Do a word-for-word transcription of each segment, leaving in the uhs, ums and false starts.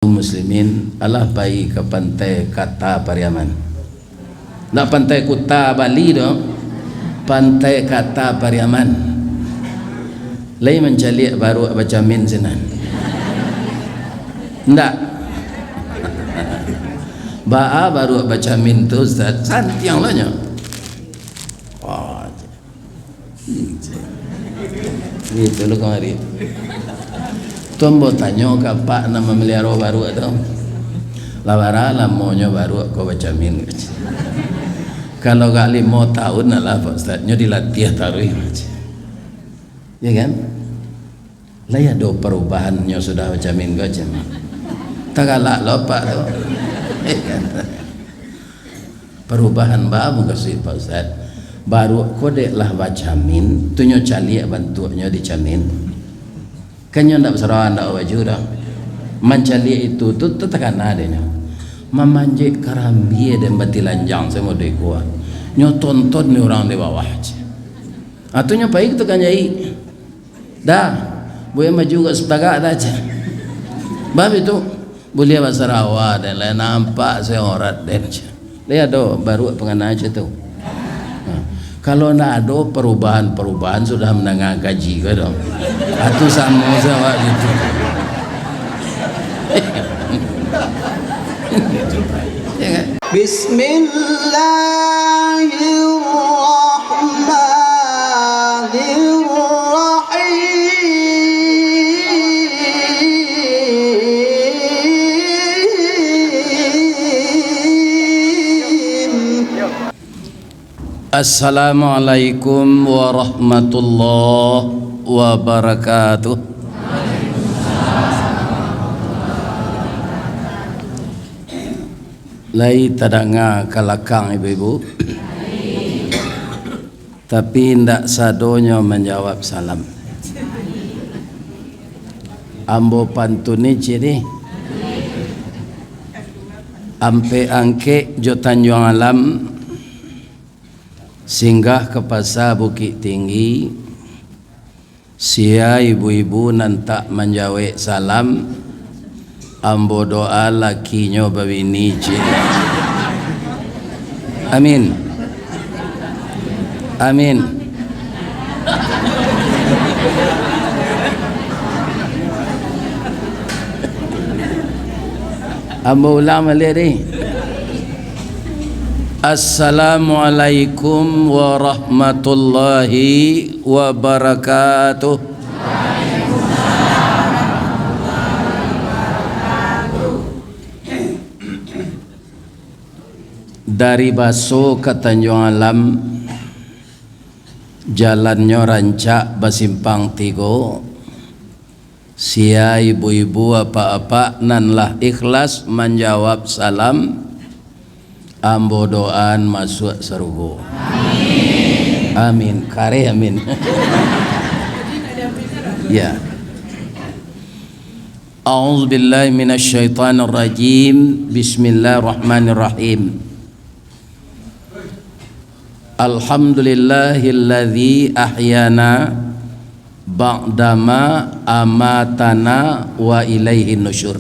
Muslimin, alah pai ka Pantai Kata Pariaman. Ndak Pantai Kuta Bali doh, Pantai Kata Pariaman. Lai mancaliak baruak bacamin sinan? Ndak. Baa baruak bacamin tu, Ustaz? Santiang lah nyo. Wah. Gitu lo kamari. Tu ambo tanyo ka apak nan mamaliharo baruak tu. Lah bara lamonyo baruak ko bacamin? Kalau agak limo tahun lah, Pak Ustaz, nyo dilatiah taruih. Ya kan? Lai ado parubahannyo sudah bacamin ko, cen? Tagalak lo apak tu. Ya kan? Parubahan baa mukasuik, Pak Ustaz? Baruak ko dek lah bacamin, tu nyo caliak bantuaknyo dicamin. Kan nyo ndak basarawa, ndak babaju doh. Mancaliak itu tu takana dek nyo. Mamanjek karambia den batilanjang samo dek kuah. Nyo tonton ni urang di bawah, cen. Ah, tu nyo pai ka tukang jaik. Dah, buliah baju agak satagak dah, cen. Bab itu, buliah basarawa den, lai nampak se aurat den, cen. Lai ado baruak pangana macam tu. Ha. Kalau ndak ado parubahan-parubahan, sudah mandanga kaji ko tu. Atu samo se awak gitu. Ya kan? Bismillahirrahmanirrahim. Assalamualaikum warahmatullahi wabarakatuh. Lai tadanga ka lakang ibu-ibu? Tapi indak sadonyo manjawab salam. Ambo pantuni ciek ni. Ampek Angkek jo Tanjuang Alam singgah ka Pasa Bukik Tinggi. Sia ibu-ibu nan tak manjawek salam, ambo doa lakinyo babini ciek. Amin. Amin. Ambo ulang baliak, deh. Assalamualaikum warahmatullahi wabarakatuh. Dari Baso ka Tanjuang Alam, jalannyo rancak, basimpang tigo. Sia ibu-ibu, apak-apak nan lah ikhlas manjawab salam, ambo doaan masuak sarugo. Amin. Kareh amin. Ya. A'udzubillahi minasyaitonirrajim. Bismillahirrahmanirrahim. Alhamdulillahilladzi ahyana ba'dama amatana wa ilaihin nusyur.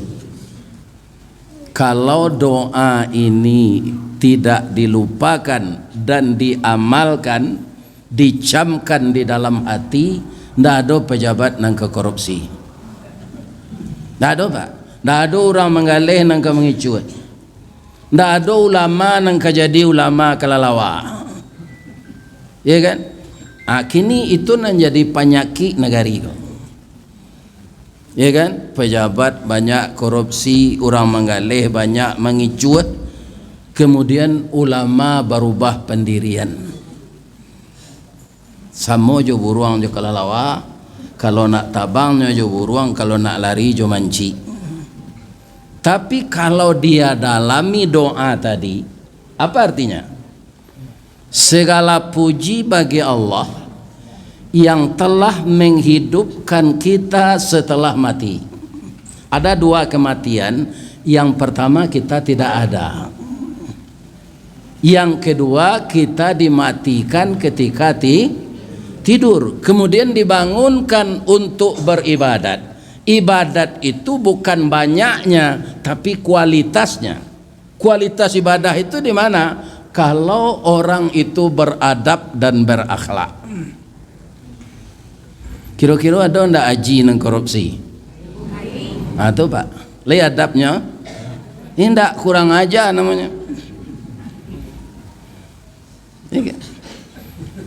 Kalau doa ini tidak dilupakan dan diamalkan, dicamkan di dalam hati, ndak ado pejabat nan ka korupsi. Ndak ado, Pak. Ndak ado urang manggaleh nan ka mangicuah. Ndak ado ulama nan ka jadi ulama kalalawa. Ya kan? Ah, kini itu nan jadi panyakik nagari ko. Ya kan? Pejabat banyak korupsi, urang manggaleh banyak mangicuah, kemudian ulama barubah pandirian. Samo jo buruang jo kalalawa, kalau nak tabang nyo jo buruang, kalau nak lari jo mancik. Tapi kalau dia dalami doa tadi, apa artinya? Segala puji bagi Allah yang telah menghidupkan kita setelah mati. Ada dua kematian, yang pertama kita tidak ada. Yang kedua, kita dimatikan ketika ti-, tidur, kemudian dibangunkan untuk beribadat. Ibadat itu bukan banyaknya, tapi kualitasnya. Kualitas ibadah itu di mana? Kalau orang itu beradab dan berakhlak. Kiro-kiro ado ndak aji nan korupsi? Ah, tu, Pak. Lai adabnyo? Indak, kurang aja namonyo. Ya kan?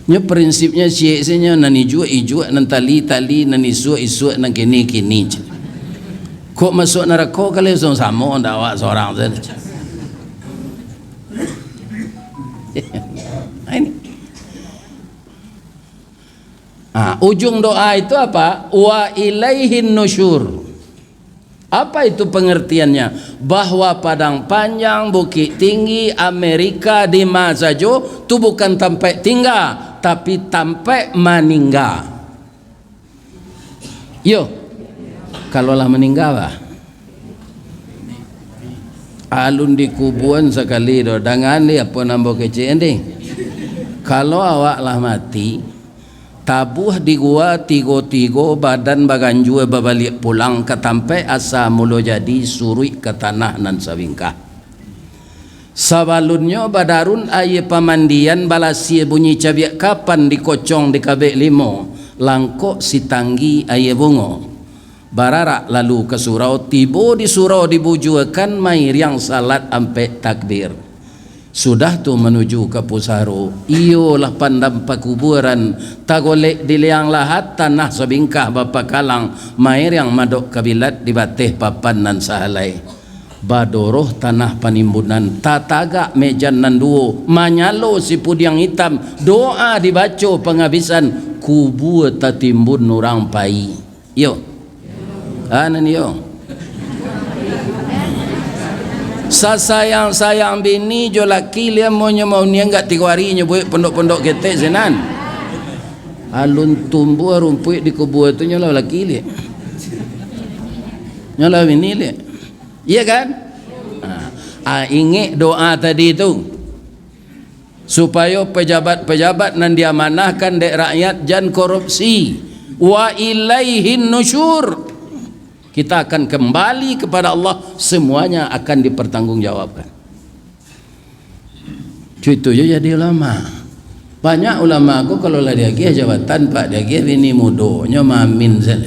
Nyo prinsipnyo ciek se nyo, nan ijuak-ijuak, nan tali-tali, nan isuak-isuak, nan kini-kini. Kok masuak narako kali samo ndak awak sorang sajo. Nah, ini. Ah, ujung doa itu apa? Wa ilaihin nusyur. Apa itu pengertiannya? Bahwa Padang Panjang, Bukittinggi, Amerika, di ma sajo, tu bukan tampek tingga, tapi tampek maningga. Iyo. Kalau lah maningga, bah. Alun dikubuan sakali doh, dangan di apo nan ambo kecek, ending. Kalau awak lah mati, tabuah di gua tigo-tigo, badan baganjua babaliak pulang ka tampek asa mulo jadi, suruik ka tanah nan sabingkah. Sabalunnyo badarun aia pamandian, balasia bunyi cabiak kapan, dikocong dikabek limo, langkok sitanggi aia bungo. Bararak lalu ka surau, tibo di surau dibujuakan, mairiang salat ampek takbir. Sudah tu manuju ka pusaro, iyolah pandam pakuburan, tagolek di liang lahat, tanah sabingkah bapakalang, mairiang madok kabilat di bateh papan nan sahalai. Badoroh tanah panimbunan, tatagak mejan nan duo, manyalo sipudiang itam, doa dibaco pangabisan, kubua tatimbun urang pai. Iyo. Ah, nan iyo. Sasayang-sayang bini jo laki, lian monyo mauniang gak tigo ari nyo buek pondok-pondok ketek sinan. Alun tumbuah rumpuik di kubua tu, nyo lah laki liak. Nyo lah bini liak. Iya kan? Ah, ah, ingek doa tadi tu. Supayo pejabat-pejabat nan diamanahkan dek rakyat jan korupsi. Wa ilaihin nusyur. Kita akan kembali kepada Allah, semuanya akan dipertanggungjawabkan. Cuito jo jadi ulama. Banyak ulama ko kalau lah diagiah jabatan, Pak, diagiah bini mudo, nyo mamin sajo.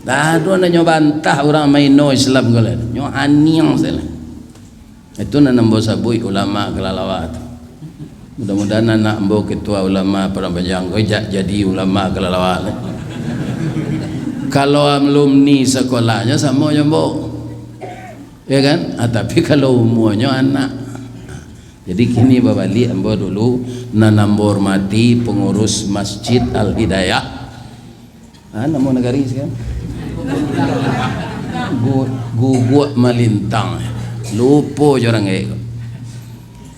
Dah ado ndak nyo bantah urang maino Islam ko lah. Nyo aniang sajo. Itu nan ambo sabuik ulama kalalawa tu. Mudah-mudahan anak ambo ketua ulama Padang Panjang ko jak jadi ulama kalalawa tu. Kalau alumni sekolahnyo samo jo ambo. Ya kan? Ah, tapi kalau umuanyo anak. Jadi kini babaliak ambo dulu, nan ambo hormati pengurus Masjid Al Hidayah. Ah, namo nagari sekarang? Gu-, Guguak Malintang. Lupo jo urang gaek ko.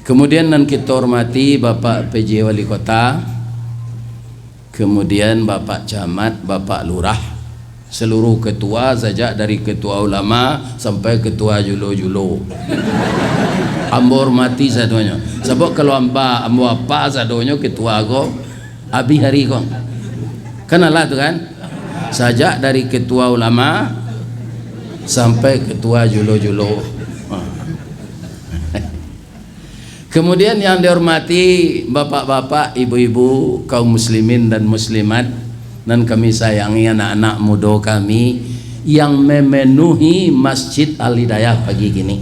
Kemudian nan kito hormati Bapak P J Wali Kota, kemudian Bapak Camat, Bapak Lurah, seluruh ketua, sajak dari ketua ulama sampai ketua julo-julo. Ambo hormati sadonyo. Sabab kalau amba, ambo apa sadonyo ketua ko, abih ari ko. Kan alah tu kan? Sajak dari ketua ulama sampai ketua julo-julo. Ha. Kemudian yang dihormati bapak-bapak, ibu-ibu, kaum muslimin dan muslimat, nan kami sayangi, anak-anak mudo kami yang memenuhi Masjid Al-Hidayah pagi kini.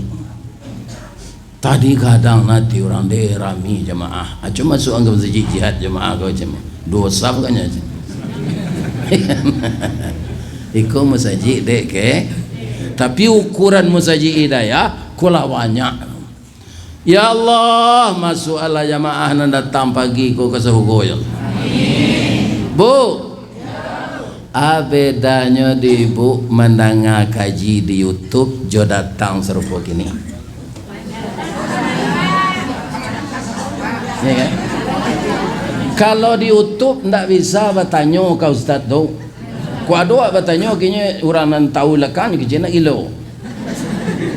Tadi gadang ati urang dek rami jamaah. Aco masuak ka masajik jihad jamaah ko cam. Duo saf kan nyo. Iko masajik dek ke. Tapi ukuran masajik Hidayah, ko lah banyak. Ya Allah, masuaklah jamaah nan datang pagi ko ka sarugo, ya Allah. Bu, a bedanyo di ibu mandanga kaji di YouTube jo datang sarupo kini? Ya kan? Kalau di YouTube ndak bisa batanyo ka ustaz tu. Kok ado awak batanyo, akhirnyo urang nan tahu lakang kecek nak gilo.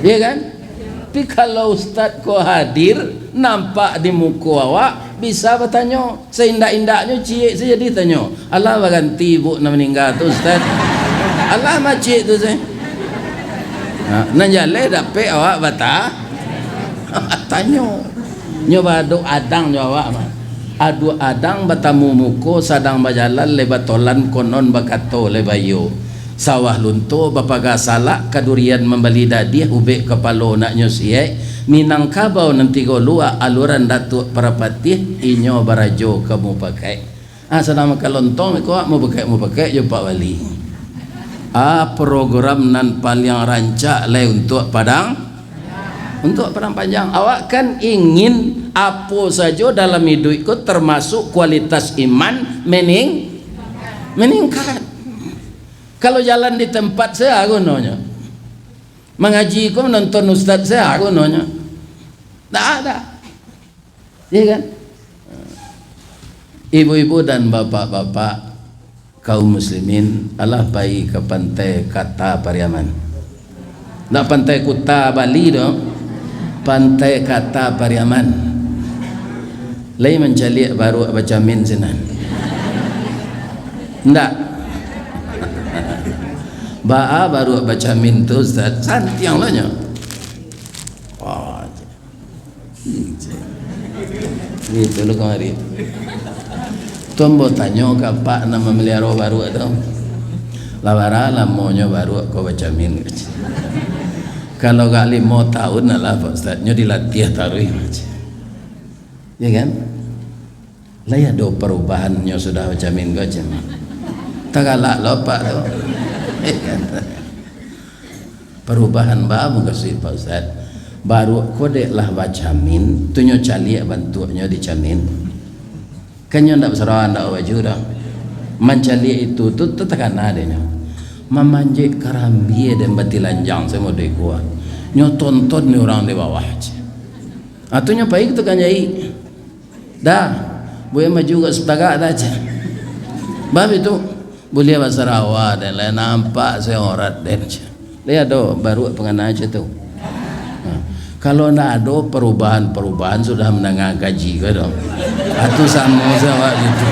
Ya kan? Tapi kalau ustaz ko hadir, nampak di muko awak, bisa batanyo. Saindak-indaknyo ciek sajo ditanyo, "Alah baganti ibu nan maningga tu, Ustaz?" Alah macik tu se. Ha, nan jaleh dapek awak bata-, tanyo. Nyo baduak adang jo awak mah. Aduak adang batamu muko, sadang bajalan lai batolan, konon bakato lai baiyo. Sawah lunto bapaga salak, kadurian mambali dadiah, ubek kapalo naknyo siek, Minangkabau nan tigo luak, aluran Datuak Parapatiah, inyo barajo ka mupakaik. Ah, sadang makan lontong iko, ah, mupakaik-mupakaik jo Pak Wali. Ah, program nan paliang rancak lai untuak Padang, untuak Padang Panjang. Awak kan ingin apo sajo dalam iduik ko, termasuk kualitas iman, mening-, meningkat. Kalau jalan di tempat, sia gunonyo? Mangaji ko, manonton ustaz, sia gunonyo? Ndak ada. Iya kan? Ibu-ibu dan bapak-bapak, kaum muslimin, alah pai ka Pantai Kata Pariaman. Ndak Pantai Kuta Bali doh. Pantai Kata Pariaman. Lai mancaliak baruak bacamin sinan? Ndak. Baa baruak bacamin tu, Ustaz? Santiang lo nyo. Oh, Gitu lo kamari. Tu ambo tanyo ka apak nan mamaliharo baruak tu. Lah bara lamonyo baruak ko bacamin? Kalau agak limo tahun lah, Pak Ustaz, nyo dilatiah taruih. Ya kan? Lai ado parubahannyo sudah bacamin ko, cen? Tagalak lo apak tu. Ya kan? Parubahan baa mukasuik, Pak Ustaz? Baruak ko dek lah bacamin, tu nyo caliak bantuaknyo di camin. Kan nyo ndak basarawa, ndak babaju doh. Mancaliak itu tu takana dek nyo. Mamanjek karambia den batilanjang samo dek kuah. Nyo tonton ni urang di bawah, cen. Ah, tu nyo pai ka tukang jahik. Dah, buliah baju agak satagak dah, cen. Bab itu, buliah basarawa den, lai nampak se aurat den, cen. Lai ado baruak pangana cen tu. Ha. Kalau ndak ado parubahan-parubahan sudah mandanga kaji ko tu. Atu samo se awak gitu.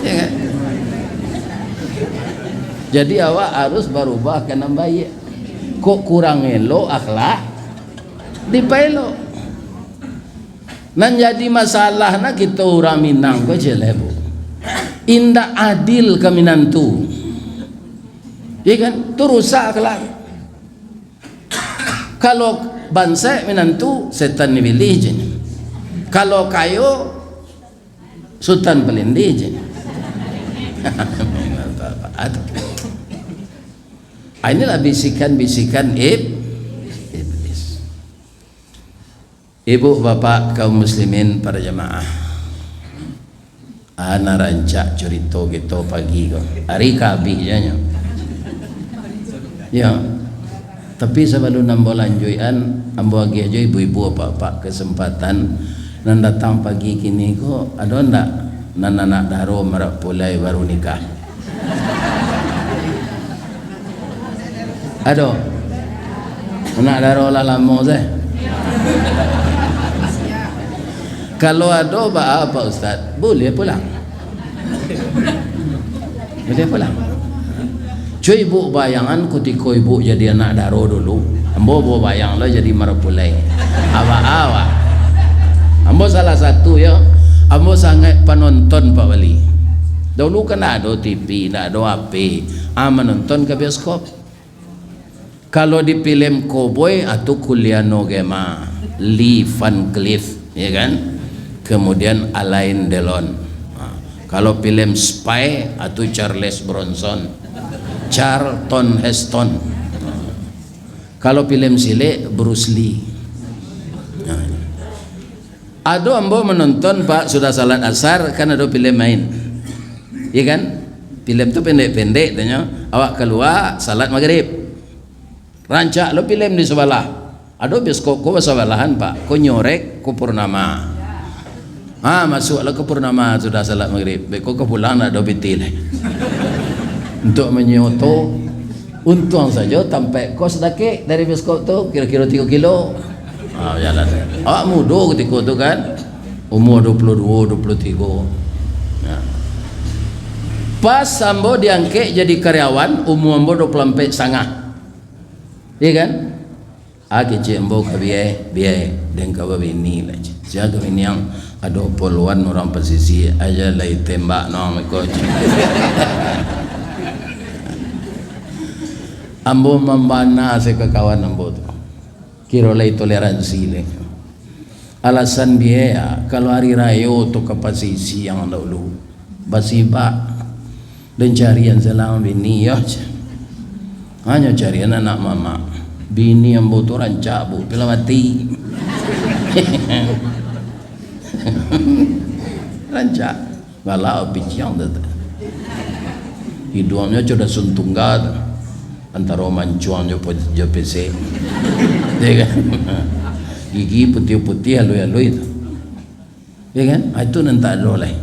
Ya kan? Jadi awak harus barubah ka nan baiak. Kok kurang elok akhlak, dipaelok. Nan jadi masalah nah, kito urang Minang ko jeleh, Bu. Indak adil ka minantu. Iya kan? Tu rusak akhlak. Kalau bansaik minantu, setan dipilih je. Kalau kayo, Sutan Palindih je. Ah, inilah bisikan-bisikan ib-, iblis. Ibu, bapak, kaum muslimin, para jamaah. Ana rancak curito kito pagi ko. Ari ka abih je nyo. Ya. Tapi sabalun ambo lanjuikan, ambo agiah jo ibu-ibu, bapak-bapak, kesempatan nan datang pagi kini ko, ado ndak nan anak daro marak pulai baru nikah? Ado? Anak daro lah lamo se. Kalau ado, baa, Pak Ustaz, buliah pulang. Buliah pulang. Cuy, ibu bayangan kutiko ibu jadi anak daro dulu. Ambo babayang lo jadi marapulai. Awak, awak. Ambo salah satu, yo. Ambo sangaik panonton Pak Wali. Dulu kan ndak ado T V, ndak ado H P. Ah, manonton ka bioskop. Kalau di film koboi, atu Giuliano Gemma, Lee Van Cleef, ya kan? Kemudian Alain Delon. Ha, kalau film spy, atu Charles Bronson, Charlton Heston. Kalau film silek, Bruce Lee. Nah, ado ambo manonton, Pak, sudah salat asar, kan ado film main. Iya kan? Film tu pendek-pendek, tanyo. Awak kalua, salat magrib. Rancak lo film di sabalah. Ado bioskop ko basabalahan, Pak. Ko nyorek, ko purnama. Ha, masuaklah ko purnama sudah salat magrib. Beko ka pulang ndak ado piti lai. Untuak manyoto, untuang sajo tampek kos dakek dari bioskop tu, kiro-kiro tigo kilo. Ha, bajalan. Awak mudo kutiko tu kan. Umur dua puluh dua, dua puluh tiga. Ya. Pas ambo diangkek jadi karyawan, umua ambo dua puluah ampek satangah. Iya kan? Ah, kecek ambo ka biai, biai, den ka babini lah, cek. Sia ka bini ang? Ado puluahan urang pasisia, aja lai tembak no ang iko, cek. Ambo mambana se ka kawan ambo tu. Kiro lai toleransi lai. Alasan biai, kalau hari rayo tu ka pasisia ang dahulu. Basibak. Den carian salang bini, yo, cek. Hanyo carian anak mamak. Bini ambo tu rancak, Bu, pila mati. Rancak. Galak piciang tu. Iduangnyo codok suntung ga tu. Antaro mancuang jo po-, jo pesek. Ya kan? Gigi putiah-putiah, alui-alui tu. Ya kan? Ah, itu nan tak ado lai.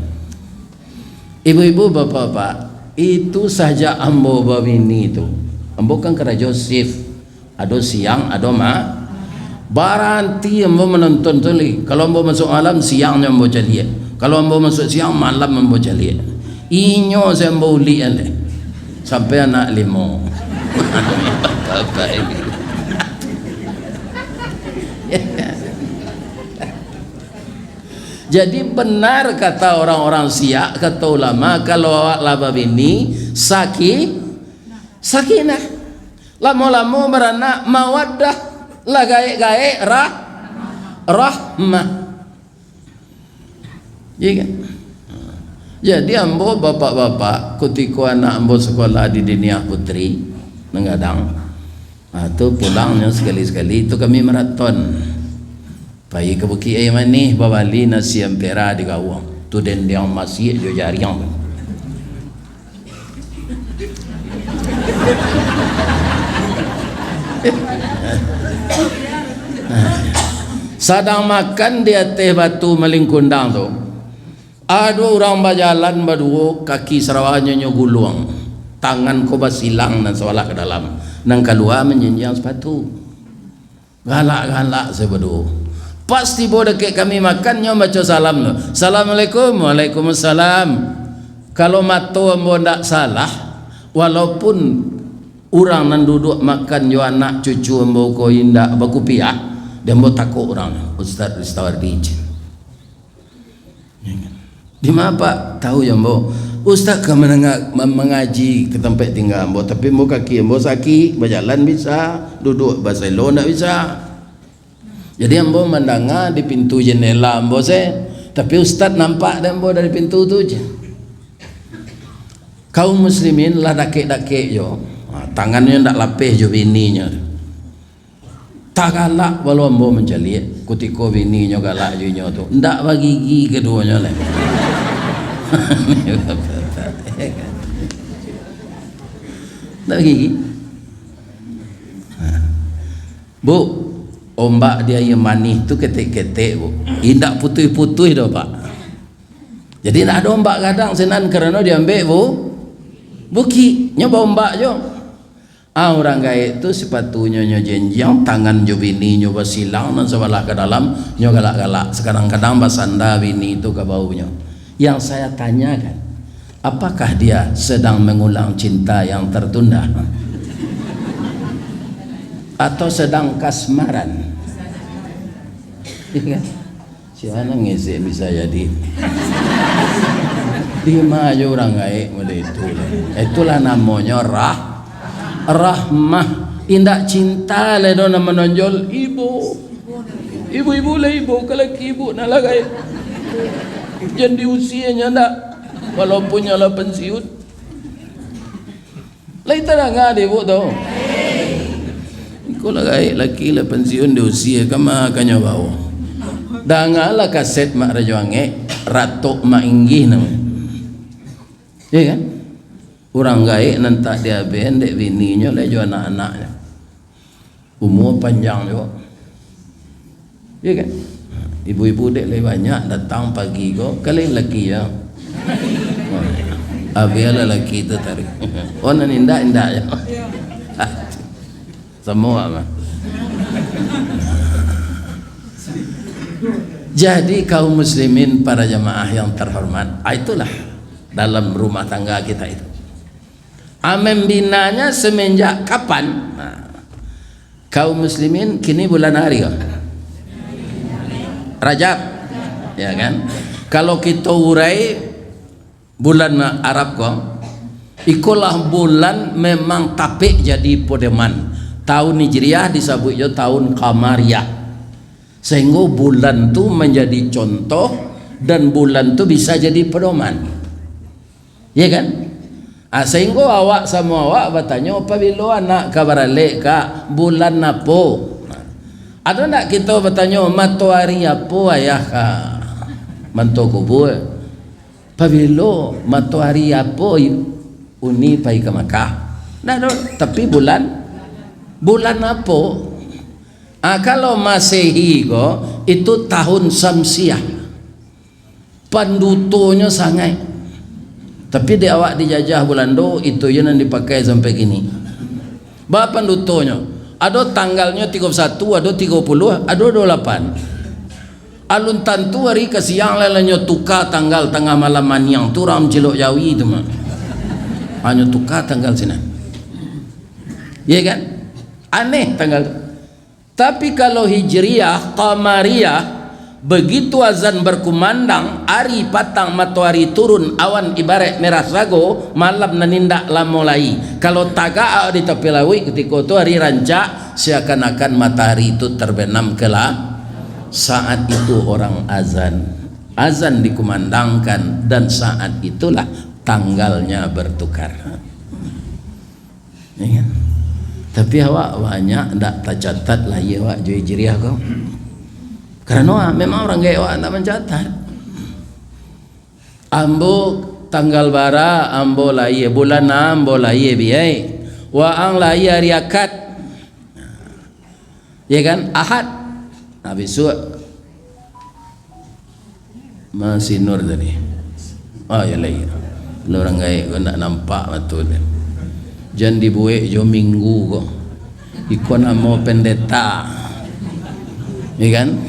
Ibu-ibu, bapak-bapak, itu sajak ambo babini tu, ambo kan karajo shift. Ado siang, ado ma-, baranti ambo manonton tu lai. Kalau ambo masuak malam, siangnyo ambo caliak. Kalau ambo masuak siang, malam ambo caliak. Inyo se ambo ulik lai. Sampai anak limo. Bapak-bapak ini. Jadi, benar kata orang-orang siak, kata ulama, kalau awak lah babini, saki-, sakinah. Lamo-lamo baranak, mawaddah, lah gaek-gaek, rah-, rahmah. Iya kan? Jadi, ambo, bapak-bapak, kutiko anak ambo sekolah di Diniah Putri, nan gadang, ah, tu pulangnyo sakali-sakali, tu kami maraton. Pai ka Bukik Aia Manih, babali nasi ampera di gawang. Tu dendiang masiak jo jariang tu. Sadang makan di ateh batu malingkundang tu, ado urang bajalan baduo, kaki sarawanyo nyo guluang, tangan ko basilang nan sabalah ka dalam, nan kalua manjinjiang sapatu. Galak-galak se baduo. Pas tibo dakek kami makan, nyo baco salam tu. "Assalamualaikum." "Waalaikumsalam." Kalau mato ambo ndak salah, walaupun urang nan duduak makan jo anak cucu ambo ko indak bakupiah, di ambo takok urang, Ustaz Ristawardi. Di ma, Pak? Tahu jo ambo. Ustaz ka mananga-, ma-, mangaji ka tampek tingga ambo, tapi ambo kaki ambo sakik, bajalan bisa, duduak baselo ndak bisa. Jadi ambo mandanga di pintu jendela ambo se, tapi Ustaz nampak dek ambo dari pintu tu je. Kaum muslimin lah dakek-dakek jo, ha, tangannyo ndak lapeh jo bininyo tu. Tagalak balo ambo mancaliak, kutiko bininyo galak jo inyo tu, ndak bagigi kaduonyo lai. Ndak bagigi. Bu, ombak di Aia Manih tu ketek-ketek, Bu. Indak putuih-putuih doh, Pak. Jadi, ndak ado ombak gadang sinan karano diambek, Bu, bukik. Nyo baombak jo. Ah, urang gaek tu sipatunyo nyo jenjiang, tangan jo bininyo basilang nan sabalah ka dalam, nyo galak-galak, sakadang-kadang basanda bini tu ka baunyo. Yang saya tanyakan, apakah dia sedang mengulang cinta yang tertunda? Atau sedang kasmaran? Iya kan? Sia nan ngecek bisa jadi. Dima ajo urang gaek model itu lah. Itulah namonyo rah-, rahmah. Indak cinta lai doh nan manonjol ibo. Ibo-ibo lah ibo, ka laki ibo nan lah gaek. Jan diusianyo ndak, walaupun nyo lah pensiun. Lai tadanga dek ibu tu? Iko lah gaek laki lah pensiun di usia, kama kanyo bawo. Dangalah kaset Mak Rajo Angek, Ratok Mak Inggih namonyo. Iya kan? Urang gaek nan tak diabeh dek bininyo lai jo anak-anaknyo. Umua panjang juo. Iya kan? Ibu-ibu dek lai banyak datang pagi ko, kalian laki ya. Abialah laki tu tarik. Oh, nan indak, indak ya. Semua mah. Jadi, kaum muslimin, para jamaah yang terhormat, ah, itulah dalam rumah tangga kita itu. A, membinanya semenjak kapan? Nah, kaum muslimin, kini bulan ari ko? Rajab, ya kan? Kalau kito urai bulan Arab ko, ikolah bulan memang tapek jadi pedoman. Tahun Hijriah disebut jo tahun Qamariyah. Sehingga bulan tu menjadi contoh dan bulan tu bisa jadi pedoman. Ya kan? Ah, sehingga awak samo awak batanyo, "Pabilo anak ka baralek, Kak? Bulan apo?" Nah, ado ndak kito batanyo, "Matoari apo, Ayah, ka manto kubua?" "Pabilo matoari apo, Uni, pai ka Makkah?" Ndak ado, tapi bulan, bulan apo? Ah, kalau Masehi ko, itu tahun Samsiah. Pandutonyo sangaik. Tapi dek awak dijajah Bulando, itu je nan dipakai sampai kini. Ba pandutonyo, ado tanggalnyo tigo puluh satu, ado tigo puluh, ado dua puluh lapan. Alun tantu ari ka siang, lah, lah nyo tuka tanggal tangah malam maniang tu, urang cilok jawi tu mah. Hanyo tuka tanggal sinan. Iya kan? Aneh tanggal tu. Tapi kalau Hijriah, Qamariyah, begitu azan berkumandang, ari patang, matoari turun, awan ibarat merah sago, malam nan indak lamo lai. Kalau tagak awak di tapi lauik, kutiko tu ari rancak, seakan-akan matahari itu terbenam ke la-, saat itu orang azan. Azan dikumandangkan, dan saat itulah tanggalnya bertukar. Ya kan? Tapi awak banyak ndak tacatat lahia awak jo Hijriah ko. Karano, ah, memang urang gaek awak ndak mancatat. Ambo tanggal bara ambo lahia, bulan a ambo lahia, biai. Waang lahia ari Akad. Ya kan? Ahad. Nah, bisuak. Masinur tadi. Ah, ya lah, ya. Kalau urang gaek ko ndak nampak batul. Jan dibuek jo Minggu ko. Iko namo pendeta. Ya kan?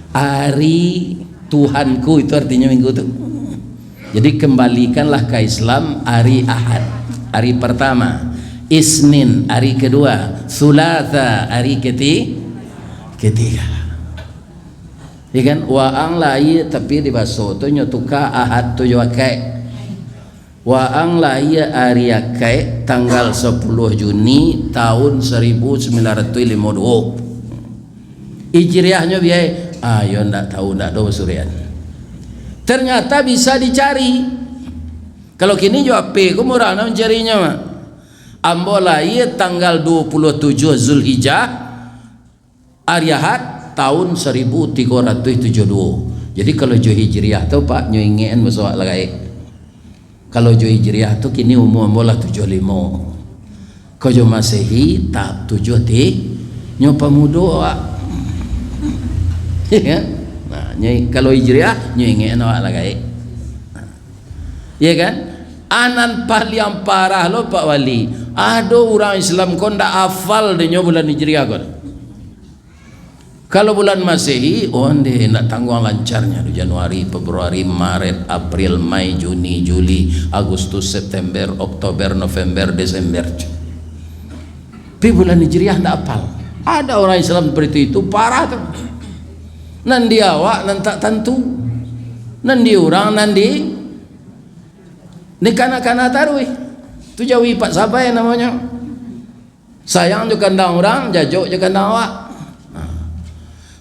Ari Tuhanku, itu artinya Minggu tu. Jadi, kembalikanlah ka Islam ari Ahad, ari pertama, Isnin, ari kedua, Sulasa, ari keti-, ketiga. Ya kan? Waang lahia, tapi di baso tu nyo tuka Ahad tu jo Akaik. Waang lahia ari Akaik tanggal sapuluah Juni tahun saribu sambilan ratuih limo duo. Hijriahnyo biai, ah, yo ndak tahu, ndak ado basurian. Ternyata bisa dicari. Kalau kini jo H P ko murah nak mancarinyo mah. Ambo lahia tanggal duo puluah tujuah Zulhijjah, ari Ahad, tahun saribu tigo ratuih tujuah duo. Jadi, kalau jo Hijriah tu, Pak, nyo ingekan baso awak lah gaek. Kalau jo Hijriah tu, kini umua ambo lah tujuah limo. Kalau jo Masehi, tak tujuah ti, nyo pamudo awak. Ya kan? Nah, nyo, kalau Hijriah, nyo ingekan awak lah gaek. Ya kan? A nan paliang parah lo, Pak Wali, ado urang Islam ko ndak afal dek nyo bulan Hijriah ko. Kalau bulan Masehi, onde, ndak tangguang lancarnyo tu, Januari, Februari, Maret, April, Mei, Juni, Juli, Agustus, September, Oktober, November, Desember. Tapi bulan Hijriah ndak apal. Ada orang Islam seperti itu, parah tu. Nan di awak nan tak tantu. Nan di urang, nan di, di kana-kana taruih. Tu jawi Pak Sabai namonyo. Sayang jo kandang urang, jajok jo kandang awak. Nah.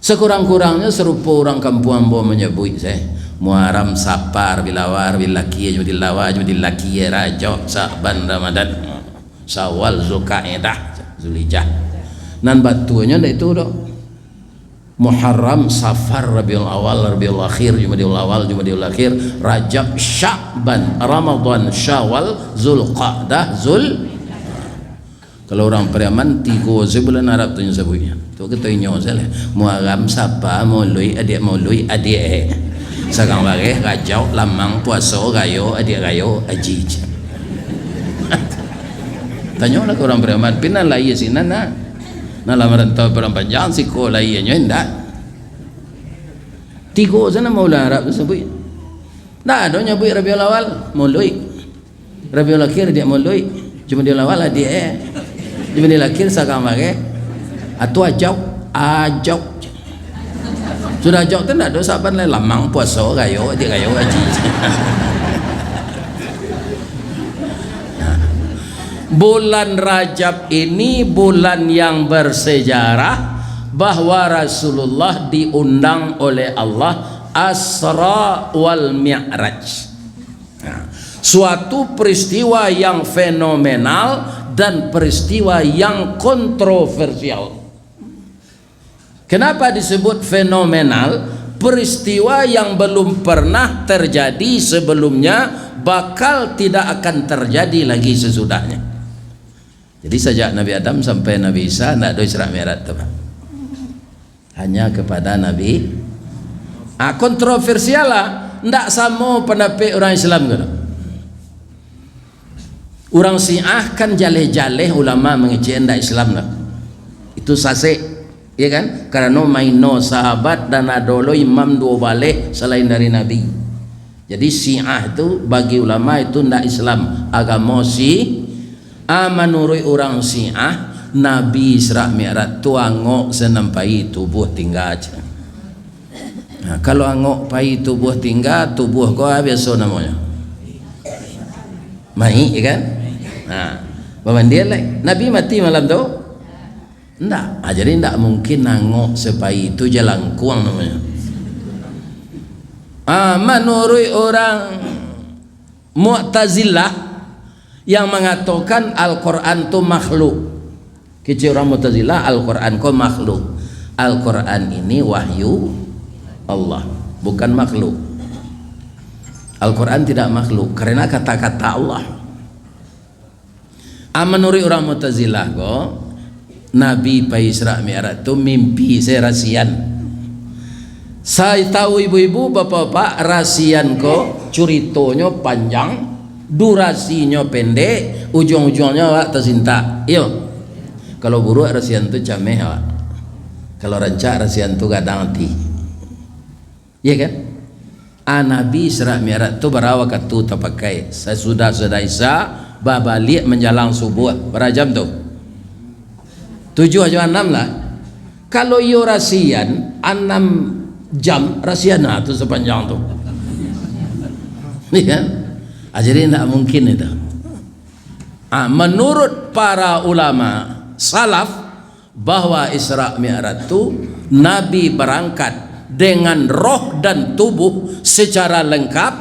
Sekurang-kurangnyo sarupo urang kampuang ambo manyabuik, se, Muharram, Safar, Rabiul Awal, Rabiul Akhir, Jumadil Awal, Jumadil Akhir, Rajab, Sa'ban, Ramadan, Syawal, Zulkaidah, Zulhijjah. Nan batuanyo ndak itu doh. Muharram, Safar, Rabiul Awal, Rabiul Akhir, Jumadil Awal, Jumadil Akhir, Rajab, Sya'ban, Ramadan, Syawal, Zulqa'dah, Zul-, kalau urang Pariaman, tigo se bulan Arab tu nyo sabuiknyo. Tu kito inyo se lah. Muharram, Safar, Mauluik, adiak Mauluik, adiak, eh. Sarang Bareh, Rajab, Lamang, Puaso, Rayo, adiak Rayo, Aji. Tanyolah ka urang Pariaman, pi nan lahia sinan, nah. Nan lah marantau padang panjang, siko lahianyo indak. Tigo se namo bulan Arab tu sabuik. Ndak ado nyabuik Rabiul Awal, Mauluik. Rabiul Akhir, diak Mauluik. Jumadil Awal, diak, eh. Jumadil Akhir, sagang bagai. Atu Ajauk, Ajauk. Sudah Ajauk tu ndak ado saban lai, lamang, puaso, rayo, diak rayo, haji. Bulan Rajab ini bulan yang bersejarah, bahwa Rasulullah diundang oleh Allah Asra wal Mi'raj. Nah, suatu peristiwa yang fenomenal dan peristiwa yang kontroversial. Kenapa disebut fenomenal? Peristiwa yang belum pernah terjadi sebelumnya, bakal tidak akan terjadi lagi sesudahnya. Jadi, sajak Nabi Adam sampai Nabi Isa, ndak ado Isra Mi'raj tu, Pak. Hanya kepada Nabi. Ah, kontroversial lah. Ndak samo pandapek urang Islam ko. Urang Syiah kan jaleh-jaleh ulama mangecek ndak Islam lah. Itu sasek, ya kan? Karano maino sahabat dan ado lo imam duo baleh salain dari Nabi. Jadi, Syiah tu bagi ulama itu ndak Islam, agamo si-, ah, manuruik urang Syiah, Nabi Isra Mi'raj tu angok se nan pai, tubuah tingga, cek. Nah, kalau angok pai, tubuah tingga, tubuah ko, ah, biaso namonyo, mayik, ya kan? Nah, bamandian lai. Nabi mati malam tu? Ndak. Ah, jadi ndak mungkin angok se pai, itu jalangkuang namonyo. Ah, manuruik urang Mu'tazilah yang mangatokan Al-Quran tu makhluk. Kecek urang Mu'tazilah, Al-Quran ko makhluk. Al-Quran ini wahyu Allah, bukan makhluk. Al-Quran tidak makhluk, karena kata-kata Allah. Ah, manuruik urang Mu'tazilah ko, Nabi pai Isra Mi'raj tu mimpi se rasian. Sai tahu ibu-ibu, bapak-bapak, rasian ko curitonyo panjang, durasinyo pendek, ujuang-ujuangnyo awak tasintak. Iyo. Kalau buruak rasian tu cameh awak. Kalau rancak rasian tu gadang ati. Iya kan? Ah, Nabi Isra Mi'raj tu bara wakatu tapakai? Sasudah, sudah Isya, babaliak manjalang subuah. Bara jam tu? Tujuah jo anam lah. Kalau iyo rasian, anam jam rasian, nah, tu sapanjang tu. Iya kan? Ah, jadi ndak mungkin itu. Ah, menurut para ulama salaf, bahwa Isra Mi'raj tu Nabi berangkat dengan roh dan tubuh secara lengkap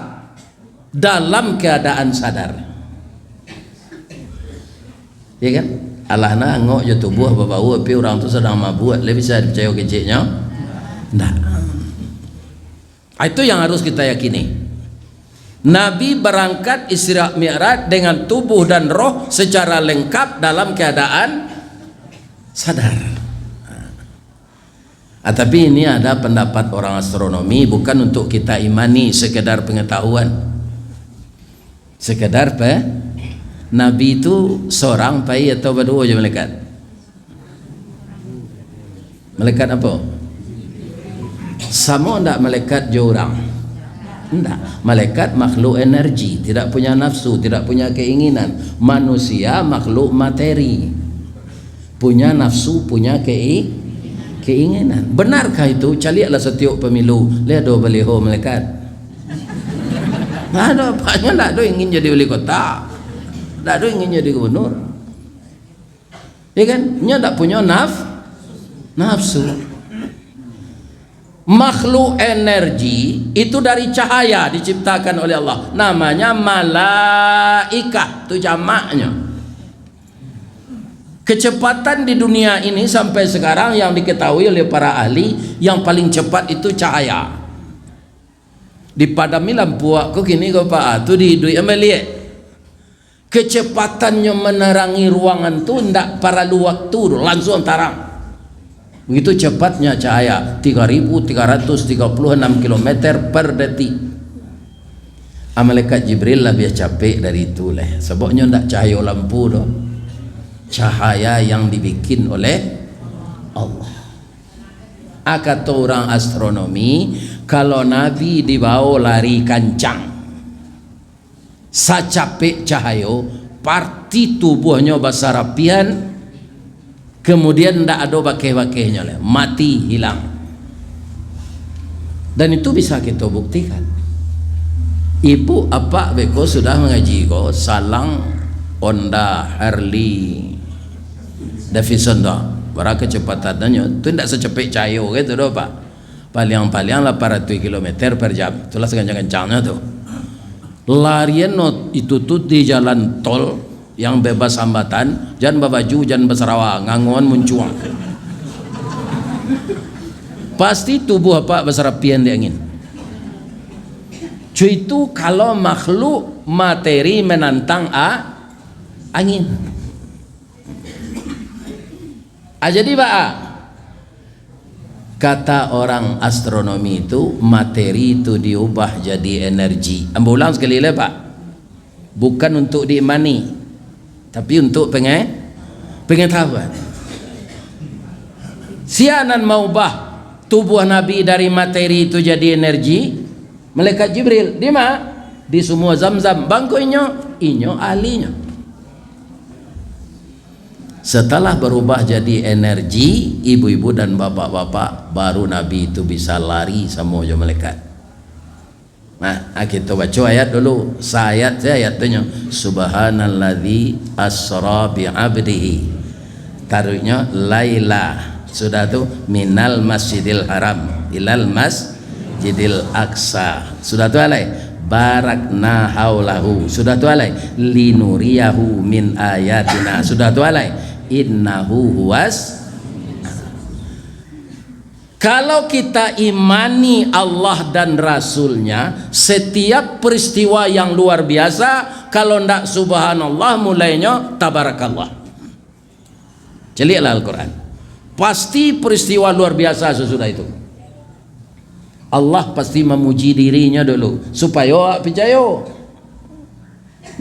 dalam keadaan sadar. Ya kan? Alah nah, angok jo tubuah babau, tapi urang tu sadang mabuak, lai bisa dipicayo keceknyo? Ndak. Ah, itu yang harus kita yakini. Nabi berangkat Isra Mi'raj dengan tubuh dan roh secara lengkap dalam keadaan sadar. Ah, tapi ini ada pendapat orang astronomi, bukan untuk kita imani, sekedar pengetahuan. Sekedar pe-, Nabi tu sorang pai atau baduo jo malaikat? Malaikat apo? Samo ndak malaikat jo urang? Ndak. Malaikat makhluk energi, tidak punya nafsu, tidak punya keinginan. Manusia makhluk materi. Punya nafsu, punya kei-, keinginan. Benarkah itu? Caliaklah satiok pemilu, lai ado baliho malaikat? Ndak ado, apanya ndak ado ingin jadi wali kota. Ndak ado ingin jadi gubernur. Ya kan? Nyo ndak punyo naf-, nafsu. Makhluk energi itu dari cahaya diciptakan oleh Allah. Namanya malaikah, tu jamaknyo. Kecepatan di dunia ini sampai sekarang yang diketahui oleh para ahli, yang paling cepat itu cahaya. Dipadami lampu awak ko kini ko, Pak, ah, tu diiduik amaliak. Kecepatannyo menerangi ruangan tu ndak paralu waktu tu, lansuang tarang. Begitu cepatnya cahaya, tiga ribu tiga ratus tiga puluh enam kilometer per detik. Ah, malaikat Jibril labiah capek dari itu lai, sababnyo ndak cahayo lampu doh. Cahaya yang dibikin oleh Allah. Ah, kato urang astronomi, kalau Nabi dibawo lari kancang, Sacapek cahayo, parti tubuahnyo basarapian, kemudian ndak ado bakeh-bakehnyo lai, mati, hilang. Dan itu bisa kito buktikan. Ibu apak beko sudah mangaji ko, salang Honda, Harley, Davidson tu, bara kacepatannyo, tu ndak sacapek cahayo gitu doh, Pak. Paliang-paliang lapan ratuih kilometer per jam. Itulah sagancang-gancangnyo tu. Larian no itu tu di jalan tol yang bebas hambatan, jan babaju, jan basarawa, ngangon muncuang. Pasti tubuh apak basarapian di angin. Cuitu kalau makhluk materi menantang a-, angin. Ah, jadi baa? Kata orang astronomi itu, materi itu diubah jadi energi. Ambo ulang sakali lai, Pak. Bukan untuk diimani, tapi untuk penge-, pengetahuan. Sia nan maubah tubuah Nabi dari materi itu jadi energi? Malaikat Jibril. Di ma? Di Sumua Zamzam. Bangko inyo, inyo ahlinyo. Setelah barubah jadi energi, ibu-ibu dan bapak-bapak, baru Nabi itu bisa lari samo jo malaikat. Nah, ah, kito baco ayat dulu. Saayat sajo ayat tu nyo. "Subhanalladzi asra bi abdihi." Taruihnyo, "laila." Sudah tu, "minal masjidil haram ilal mas-, Masjidil Aqsa." Sudah tu alai, "barakna haulahu." Sudah tu alai, "linuriyahu min ayatina." Sudah tu alai, "innahu huwas." Kalau kita imani Allah dan Rasul-Nya, setiap peristiwa yang luar biasa, kalau ndak subhanallah, mulainyo tabarakallah. Caliaklah Al-Quran. Pasti peristiwa luar biasa sasudah itu. Allah pasti mamuji diri-Nya dulu, supayo awak picayo.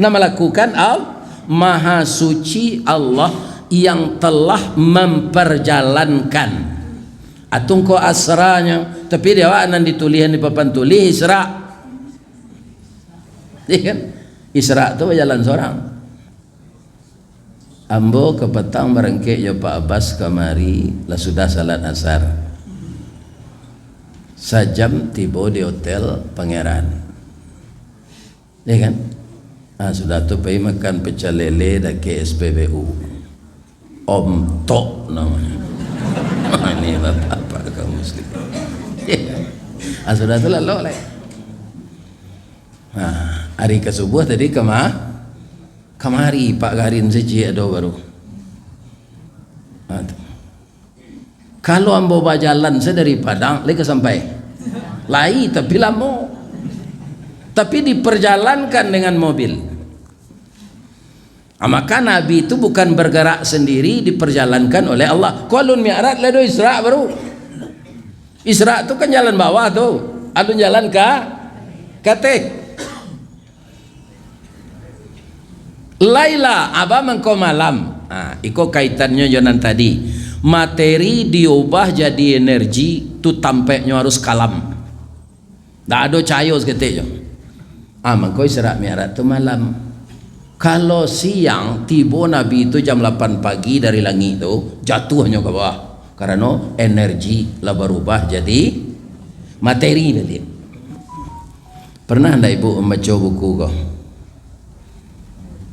Nah, malakukan Al-, Maha Suci Allah yang telah memperjalankan. Atungko asranyo, tapi di awak nan ditulihan di papan tulih Isra. Iya kan? Isra tu bajalan sorang. Ambo kapatang barangkek jo Pak Abbas kamari, lah sudah salat asar. Sajam tibo di hotel Pangeran. Ya kan? Ah, sudah tu pai makan pecel lele dakek S P B U. Om Tok namonyo. Ini bapak-bapak kaum muslim. Ah, sudah tu lalok lai. Ah, hari kasubuah tadi kama-, kamari Pak Garin sajo ado baru. Ah, tu. Kalau ambo bajalan sajo dari Padang, lai ka sampai? Lai, tapi lamo. Tapi diperjalankan dengan mobil. Ah, maka Nabi itu bukan bergerak sendiri, diperjalankan oleh Allah. Ko alun Mi'raj lai doh, Isra baru. Isra tu kan jalan bawah tu. Alun jalan ka, ka ateh. Laila, a ba mangko malam. Ha, iko kaitannyo jo nan tadi. Materi diubah jadi energi, tu tampeknyo harus kalam. Ndak ado cahayo saketek jo. Ah, mangko Isra Mi'raj tu malam. Kalau siang, tibo Nabi tu jam lapan pagi dari langik tu, jatuahnyo ka bawah. Karano energi lah barubah jadi materi tadi. Pernah ndak ibu mambaco buku ko?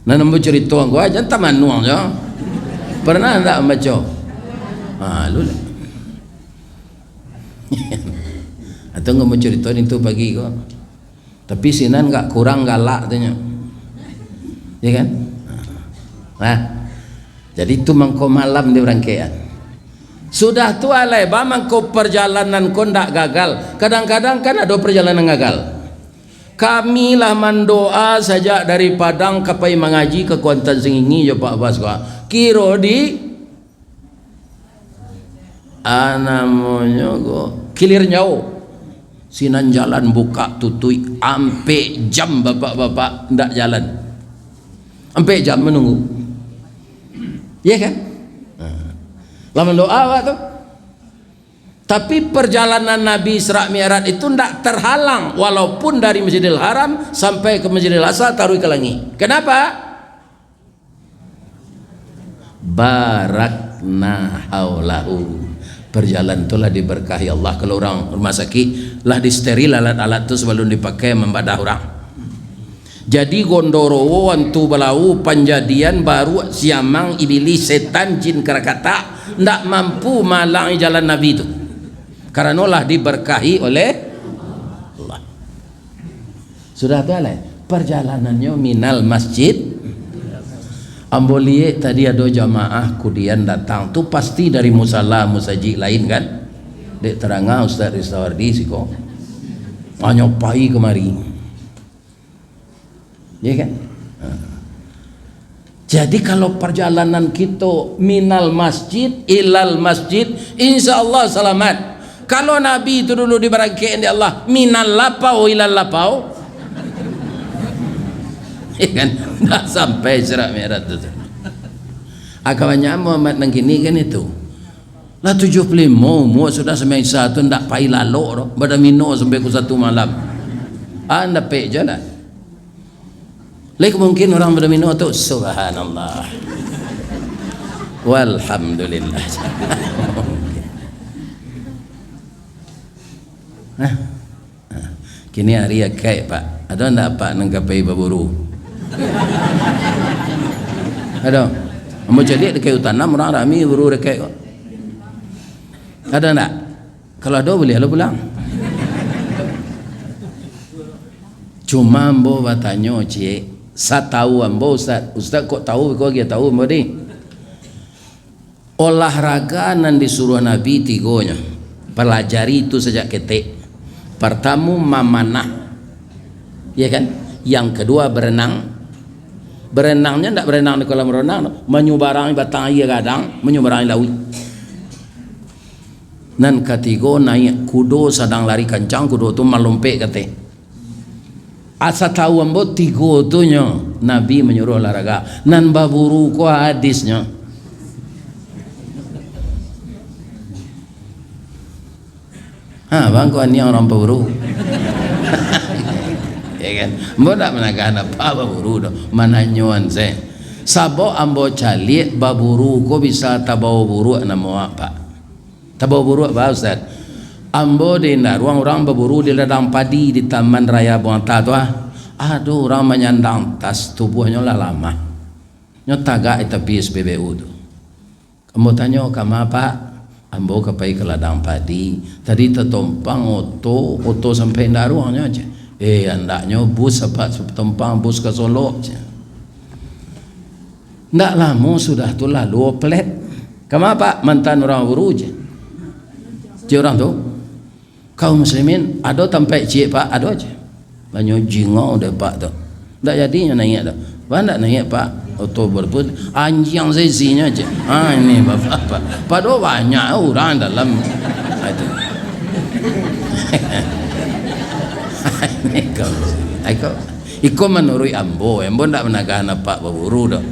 Nan ambo carito ko, ah, jan tamanuang jo. Pernah ndak mambaco? Ha, lu lah. Atau nggak mau carito nintu pagi ko. Tapi sinan agak kurang galak tu nyo. Ya kan? Nah, jadi tu mangko malam di barangkekan. Sudah tu alai, ba mangko perjalanan ko ndak gagal. Kadang-kadang kan ado perjalanan gagal. Kami lah mandoa sajak dari Padang ka pai mangaji ka Kuantan Sengingi jo Pak Bas ko. Kiro di, ah, namonyo ko, Kilir Nyao. Sinan jalan buka tutuik, ampek jam bapak-bapak ndak jalan. Ampek jam manunggu. Iya kan? Nah. Lah mandoa awak tu. Tapi, perjalanan Nabi Isra Mi'raj itu ndak terhalang, walaupun dari Masjidil Haram sampai ke Masjidil Aqsa, taruih ke langik. Kenapa? Barakna haulahu. Perjalanan tu lah diberkahi Allah. Kalau urang rumah sakik, lah disteril alat-alat tu sebelum dipakai mambadah urang. Jadi, gondorowo, antu balau, panjadian, baruak, siamang, ibilih, setan, jin karakatak, ndak mampu maalangi jalan Nabi tu. Karano lah diberkahi oleh Allah. Sudah tu, alai, perjalanannyo minal masjid. Ambo liek tadi ado jamaah kudian datang tu pasti dari musala musajik lain, kan? Dek taranga Ustaz Ristawardi siko. Hanyo pai kamari. Ya, kan? Ha. Jadi, kalau perjalanan kito minal masjid ilal masjid, insya Allah salamat. Kalau Nabi tu dulu dibarangkek dek Allah minal lapau ilal lapau, ya, kan? Ndak sampai Isra Mi'raj tu. Agaknyo Muhammad nan kini kan itu. Lah tujuah puluah limo umua sudah, sampai Isa tu ndak pai lalok doh, badamino sampai pukua satu malam. Ah, ndapek jo lah. Lai mungkin urang badamino tu, subhanallah. Walhamdulillah. Hah? Nah, kini ari akaik, Pak. Ado ndak Apak nan ka pai baburu? Ado. Ambo caliak dakek utanam, urang rami buru dakek ko. Ado ndak? Kalau ado, buliah lo pulang. Cuma ambo batanyo, ciek. Satau ambo, Ustaz. Ustaz kok tau, kok agiah tau ambo ni. Olahraga nan disuruah Nabi tigonyo. Palajari itu sajak ketek. Partamo, mamanah. Ya, kan? Yang kedua, berenang. Berenangnyo ndak berenang di kolam renang, manyubarangi batang aia gadang, manyubarangi lauik. Nan katigo, naiak kudo sadang lari kancang, kudo tu malompek kateh. Asa tau ambo tigo tu nyo, Nabi manyuruah olahraga. Nan baburu ko hadisnyo. Ha, bang, ko aniang urang paburu. Ya, kan? Ambo ndak managah apak baburu doh, mananyoan se. Sabab ambo caliak baburu ko bisa tabawa buruak namo awak, Pak. Tabawa buruak, Pak Ustaz. Ambo di Indaruang urang baburu di ladang padi di Taman Raya Buangta tu, ah. Aduh, urang manyandang tas, tubuahnyo lah lamah. Nyo tagak di tapi S P B U tu. Ambo tanyo, "Kama, Pak?" "Ambo ka pai ka ladang padi. Tadi tatompang oto, oto sampai Indaruang nyo," ceh. "Eh, andaknyo bus, Apak, tatompang bus ka Solok," ceh. "Ndak lamo sudah tu lalu oplet." "Kama, Pak?" "Mantan urang baburu," ceh. Ceh urang tu. "Kaum muslimin, ado tampaik ciek, Pak?" "Ado," ceh. Banyak jingau dek Pak tu. Ndak jadi nyo naiak tu. "Baa ndak naiak, Pak?" "Oto berput, anjiang saisinyo," ceh. "Ah, ini Bapak, Pak." Padahal banyak urang dalam. Ah, itu. Ini kaum muslimin. Iko, iko manuruik ambo, ambo ndak managah apak baburu doh.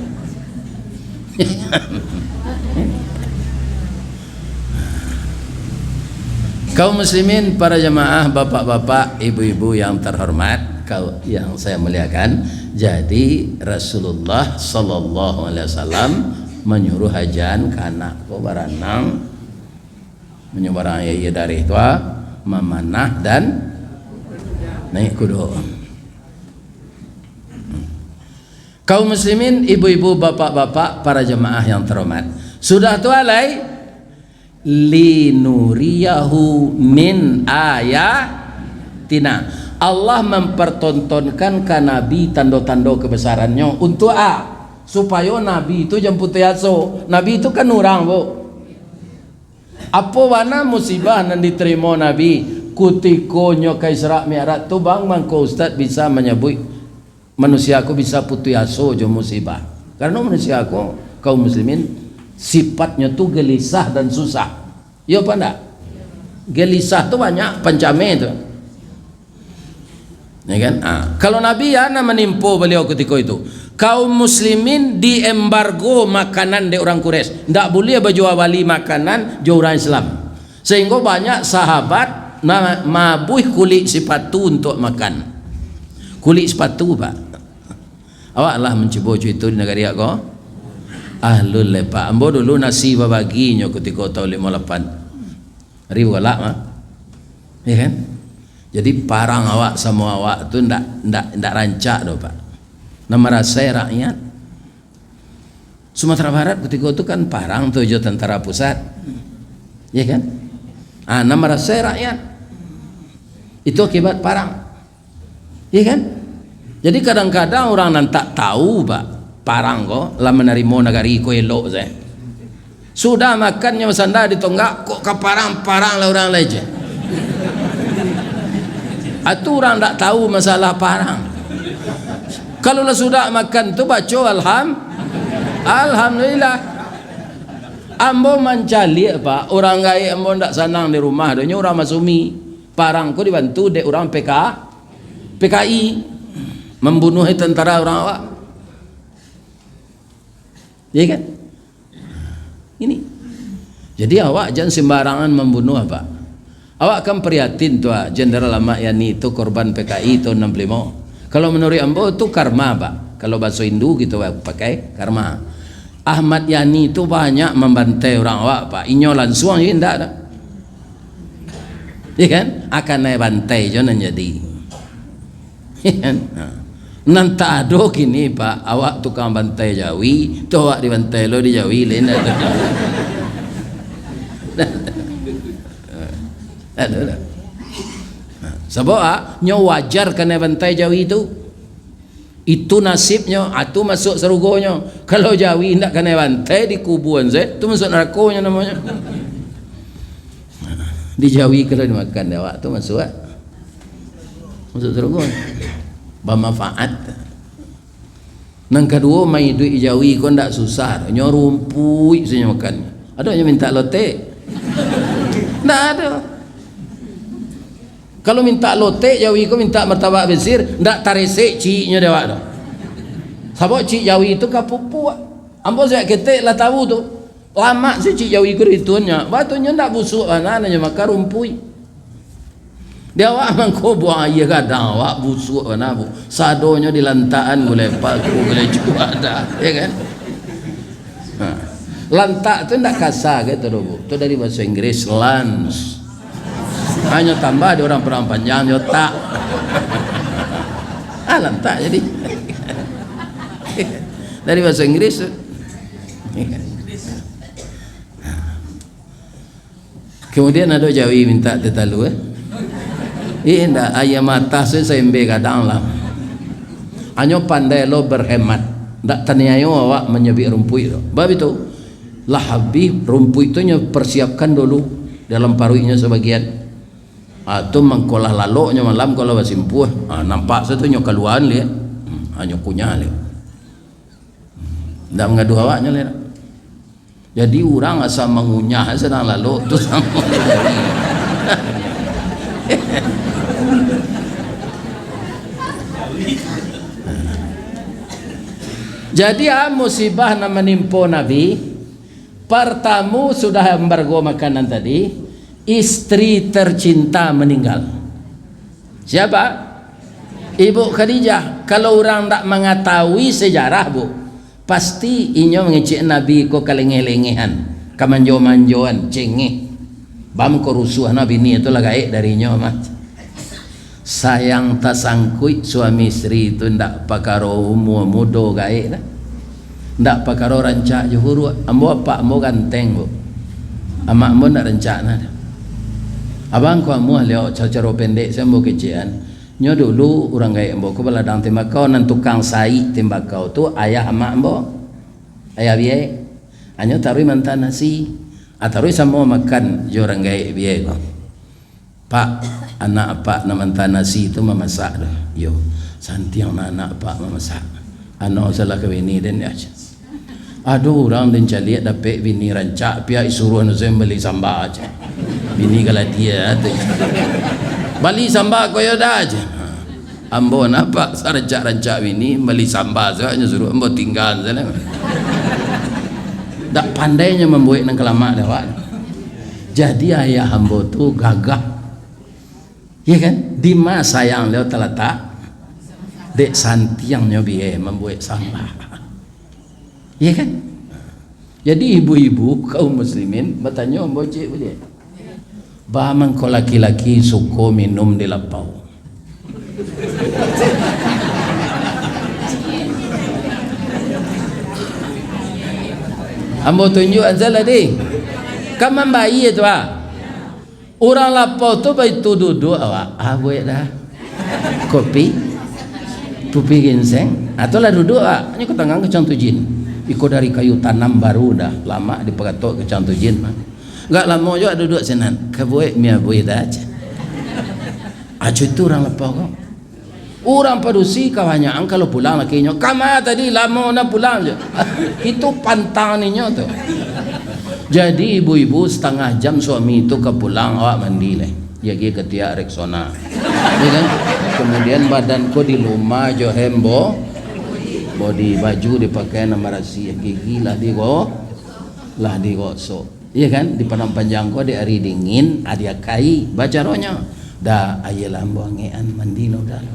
Kaum muslimin, para jamaah, bapak-bapak, ibu-ibu yang terhormat, kau yang saya muliakan, jadi Rasulullah sallallahu alaihi wasallam manyuruah ajan ka anak ko baranang, manyubarang aia dareh tu, mamanah dan naik kudo. Kaum muslimin, ibu-ibu, bapak-bapak, para jamaah yang terhormat. Sudah tu alai, "Linuriyahu min ayatina." Allah mempertontonkan ka Nabi tando-tando kebesaran-Nyo. Untuk a? Supayo Nabi tu jan putuih aso. Nabi tu kan urang, Bu. Apo bana musibah nan ditarimo Nabi kutiko nyo ka Isra Mi'raj tu, bang, mangko Ustaz bisa manyabuik manusia ko bisa putuih aso jo musibah? Karano manusia ko, kaum muslimin, sifatnyo tu gelisah dan susah. Iyo apa ndak? Gelisah tu banyak pancameh tu. Ya kan? Ah, kalau Nabi, ya, nan manimpo baliau kutiko itu, kaum muslimin diembargo makanan dek urang Quraisy. Ndak buliah bajua bali makanan jo urang Islam. Sahinggo banyak sahabat na-, mabuih kulik sipatu untuak makan. Kulik sipatu, Pak. Awak lah mancubo itu di nagari awak ko? Alun lai, Pak. Ambo dulu nasi babaginyo kutiko taun limo lapan. Ribu galak, mah. Ya kan? Jadi, parang awak samo awak tu ndak, ndak, ndak rancak doh, Pak. Nan marasai rakyat. Sumatera Barat kutiko tu kan parang tu jo tentara pusat. Ya kan? Ah, nan marasai rakyat. Itu akibat parang. Iya kan? Jadi, kadang-kadang urang nan tak tahu, Pak, parang ko lah manarimo nagari ko elok sae. Sudah makan nyo basanda di tonggak, kok ka parang, parang lah urang lai je. Atu urang ndak tahu masalah parang. Kalau lah sudah makan tu, baco alham-, alhamdulillah. Ambo mancaliak, Pak, urang gaek ambo ndak sanang di rumah, donyo urang masumi. Parang ko dibantu dek urang P K, P K I, mambunuah tentara urang awak. Iya kan? Ini. Jadi, awak jan sembarangan mambunuah, Pak. Awak kan prihatin tu, ah, Jenderal Ahmad Yani tu korban P K I tahun enam puluh lima. Kalau menurut ambo tu karma, Pak. Kalau bahaso Hindu kito pakai karma. Ahmad Yani tu banyak mambantai urang awak, Pak. Inyo lansuang je indak doh. Iya kan? Akan naik bantai jo nan jadi. Iya kan? Ha. Nan tak ado kini, Pak, awak tukang bantai jawi, tu awak dibantai lo di jawi, lain dah. Tak ado lah. Ha. Sabab, ah, nyo wajar kanai bantai jawi tu. Itu nasibnyo, atu masuak sarugonyo. Kalau jawi indak kanai bantai, dikubuan sae, tu masuak narakonyo namonyo. Di jawi kalau dimakan dek awak tu masuak, masuak sarugo. Bamanfaat. Nan kaduo, maiduik jawi ko ndak susah, nyo rumpuik sajo makan. Ado nyo mintak lotek? Ndak ado. Kalau mintak lotek, jawi ko mintak martabak Mesir, ndak taresek cieknyo dek awak tu. Sabab ciek jawi tu ka pupuak. Ambo sajak ketek lah tahu tu. Lamak se ciek jawi ko dituannyo. Batunyo ndak busuak bana, nyo makan rumpuik. Di awak mangko buang aia gadang awak busuak bana, Bu. Sadonyo dilantakan gulai paku, gulai cuak dah, ya kan? Ha. Lantak tu ndak kasa gitu doh, Bu. Tu dari bahasa Inggris, lunch. Hanyo tambah di urang Padang Panjang, nyo tak. Ah, lantak jadi. Dari bahasa Inggris tu. Kemudian ado jawi mintak teh talua, eh. Ih, indak, aia matah se saembe gadang lah. Hanyo pandai lo berhemat. Ndak taniayo awak manyabik rumpuik tu. Bab itu, lah habih rumpuik tu nyo persiapkan dulu dalam paruiknyo sabagian. Ah, tu mangko lah laloknyo malam kalau basimpuah. Ah, nampak sajo tu nyo kaluaan liak. Hmm, hanyo kunyah liak. Ndak mangaduah awaknyo liak. Jadi, urang asa mangunyah sadang lalok tu samo. Jadi, ah, musibah nan manimpo Nabi, partamo sudah ambargo makanan tadi, istri tercinta meninggal. Siapa? Ibu Khadijah. Kalau urang ndak mangatahui sejarah, Bu, pasti inyo mangecek Nabi ko kalengeh-lengehan, kamanjo-manjoan, cengeh. Bam ko rusuah no bini tu lah gaek dari inyo mah. Sayang tasangkuik suami isteri tu ndak pakaro umua mudo gaek dah. Ndak pakaro rancak jo huruak. Ambo apak ambo ganteng, Bu. Amak ambo ndak rancak nah. Abang ko amuah liau caro-caro pendek, sia ambo kecekan. Nyo dulu urang gaek ambo ko baladang tembakau, nan tukang saik tembakau tu ayah amak ambo. Ayah biai. Anyo taruih mantan nasi. Ah, taruih samo makan jo urang gaek biai ko. "Pak, anak apak nan mantan nasi tu mamasak doh." "Iyo." "Santiang mah anak apak mamasak. Anak salah ka bini den," jar. "Ado urang den caliak dapek bini rancak, pihak isuruah anu sen bali samba," jar. "Bini galadia tu." "Bali samba ko yo dah," jar. "Ambo nah, Pak, sarancak-rancak bini, bali samba sajo nyo suruah, ambo tingga sajo." Dak pandai nyo mambuek nan kalamak dek awak. Jadi ayah ambo tu gagah. Iya kan? Dima sayang baliau talatak? Dek santiangnyo bia mambuek sampah. Iya kan? Jadi ibu-ibu kaum muslimin batanyo ambo ciek baliak. Ba mangko laki-laki suko minum di lapau? Ambo tunjuak salah deh. Kan mambayia tu ah. Urang lapau tu baitu duduak awak. Ah, buek dah. Kopi. Kopi ginseng. Atau lah duduak awak. Nyo ka tangah kacang tujin. Iko dari kayu tanam baru dah. Lamak dipagatok kacang tujin mah. Agak lamo juo duduak sinan. Ka buek mi abuih dah, ceh. Acu itu urang lapau ko. Urang padusi kabanyakan kalau pulang lakinyo, "Kama tadi lamo na pulang jo." Itu pantang ninyo tu. Jadi ibu-ibu satangah jam suami tu ka pulang, awak mandi lai. Yo agi katiak Rexona. Yo kan? Kemudian badan ko dilumah jo hand bo-, body, baju dipakai nan barasiah, gigi lah digo-, lah digosok. Iya kan, di Padang Panjang ko di ari dingin, adi akai, bacaronyo, "Da, aia lah ambo angekan, mandi lah udah lo."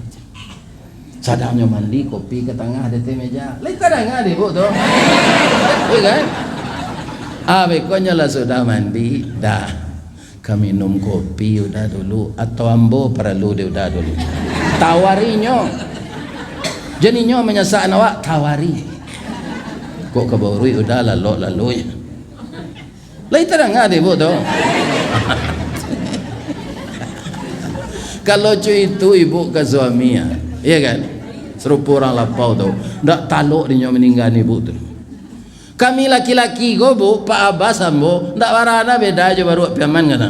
Sadangnyo mandi, kopi ka tangah di ateh meja. Lai tadanga dek ibu tu? Iya kan? Ah, bekonyo lah sudah mandi, "Da, ka minum kopi udah dulu, atau ambo paralu di udah dulu?" Tawarinyo. Jan inyo manyasakan awak, tawari. Kok ka bauruik udah lalok-laloknyo. Lai tadanga dek ibu tu? Kalau co itu ibu ka suami, ya, iya kan? Sarupo urang lapau tu. Ndak talok dinyo maninggaan ibu tu. Kami laki-laki ko, Bu, Pak Abas ambo, ndak bara na beda jo baruak Piaman, kata.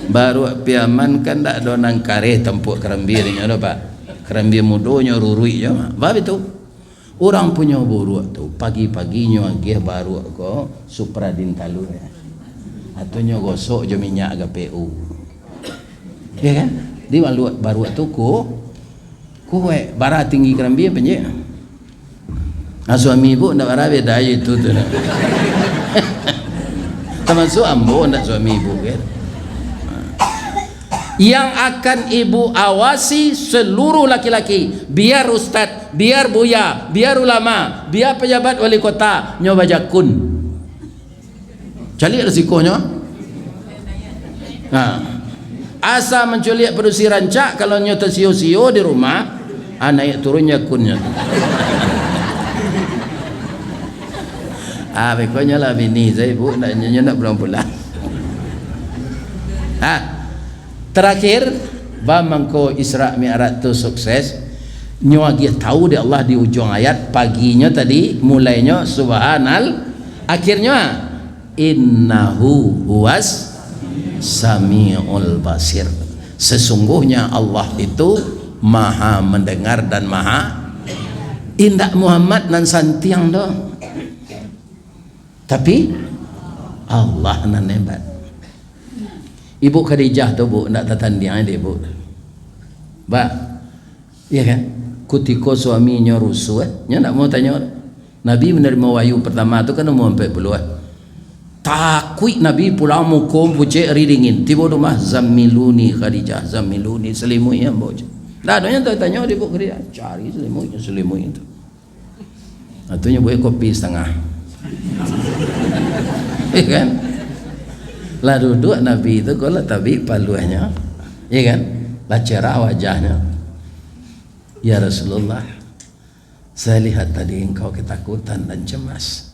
Baruak Piaman kan ndak ado nan kareh tampuak karambia dinyo tu, Pak. Karambia mudonyo ruruik jo, Pak. Ba bitu. Urang punyo buruak tu, pagi-pagi nyo agiah baruak ko Supradin talua, ya. Atau nyo gosok jo minyak G P U. Ya kan? Di baruak, baruak tu ku-, kuek, bara tinggi karambia panjek. Ah, suami ibu ndak bara beda jo itu tu. Tamasuak ambo ndak suami ibu, kan? Yang akan ibu awasi seluruh laki-laki, biar ustaz, biar buya, biar ulama, biar pejabat wali kota, nyo bajakun. Caliak risikonyo. Ha. Asa manculiak padusi rancak, kalau nyo tasio-sio di rumah, ha, naiak turun jakunnyo. Ha, bekonyo lah bini saya, Bu, nak, nyo, nyo nak pulang-pulang. Ha. Terakhir, ba mangko Isra Mi'raj tu sukses, nyo agiah tahu dek Allah di ujuang ayat, paginyo tadi, mulainyo subhanal, akhirnyo, ah, innahu huwas sami'ul basir. Sesungguhnya Allah itu Maha Mendengar dan Maha, indak Muhammad nan santiang doh. Tapi, Allah nan hebat. Ibu Khadijah tu, Bu, ndak tatandiang dek ibu. Ba, iya kan? Kutiko suaminyo rusuah, nyo ndak mau tanyo. Nabi manarimo wahyu partamo tu kan umua ampek puluah. Takuik Nabi pulang, muko pucek ari dingin. Tibo di rumah, "Zammiluni Khadijah, zammiluni, salimuik ambo." Ndak ado nyo tatanyo dek Ibu Khadijah, cari salimuik, salimuik tu. Ha, tu nyo buek kopi satangah. Iya kan? Lah duduak Nabi tu, ko lah tabik paluahnyo. Iya kan? Lah cerah wajahnyo. "Ya Rasulullah, saya lihat tadi engkau ketakutan dan cemas.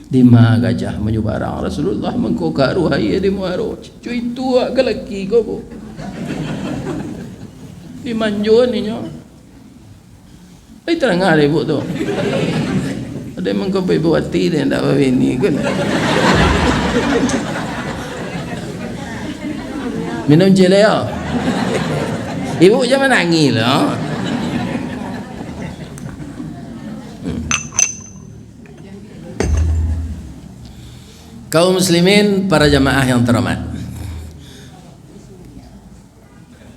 Dima gajah manyubarang Rasulullah, mangko ka aruah aia di muaro. Cuitu awak ka laki ko, Bu. Dimanjuan inyo." Lai tadanga dek ibu tu. Ado mangko ibu ati dek ndak babini kun. Minum ciek lai yo. Ibu jan manangih lo. Kaum muslimin, para jamaah yang terhormat.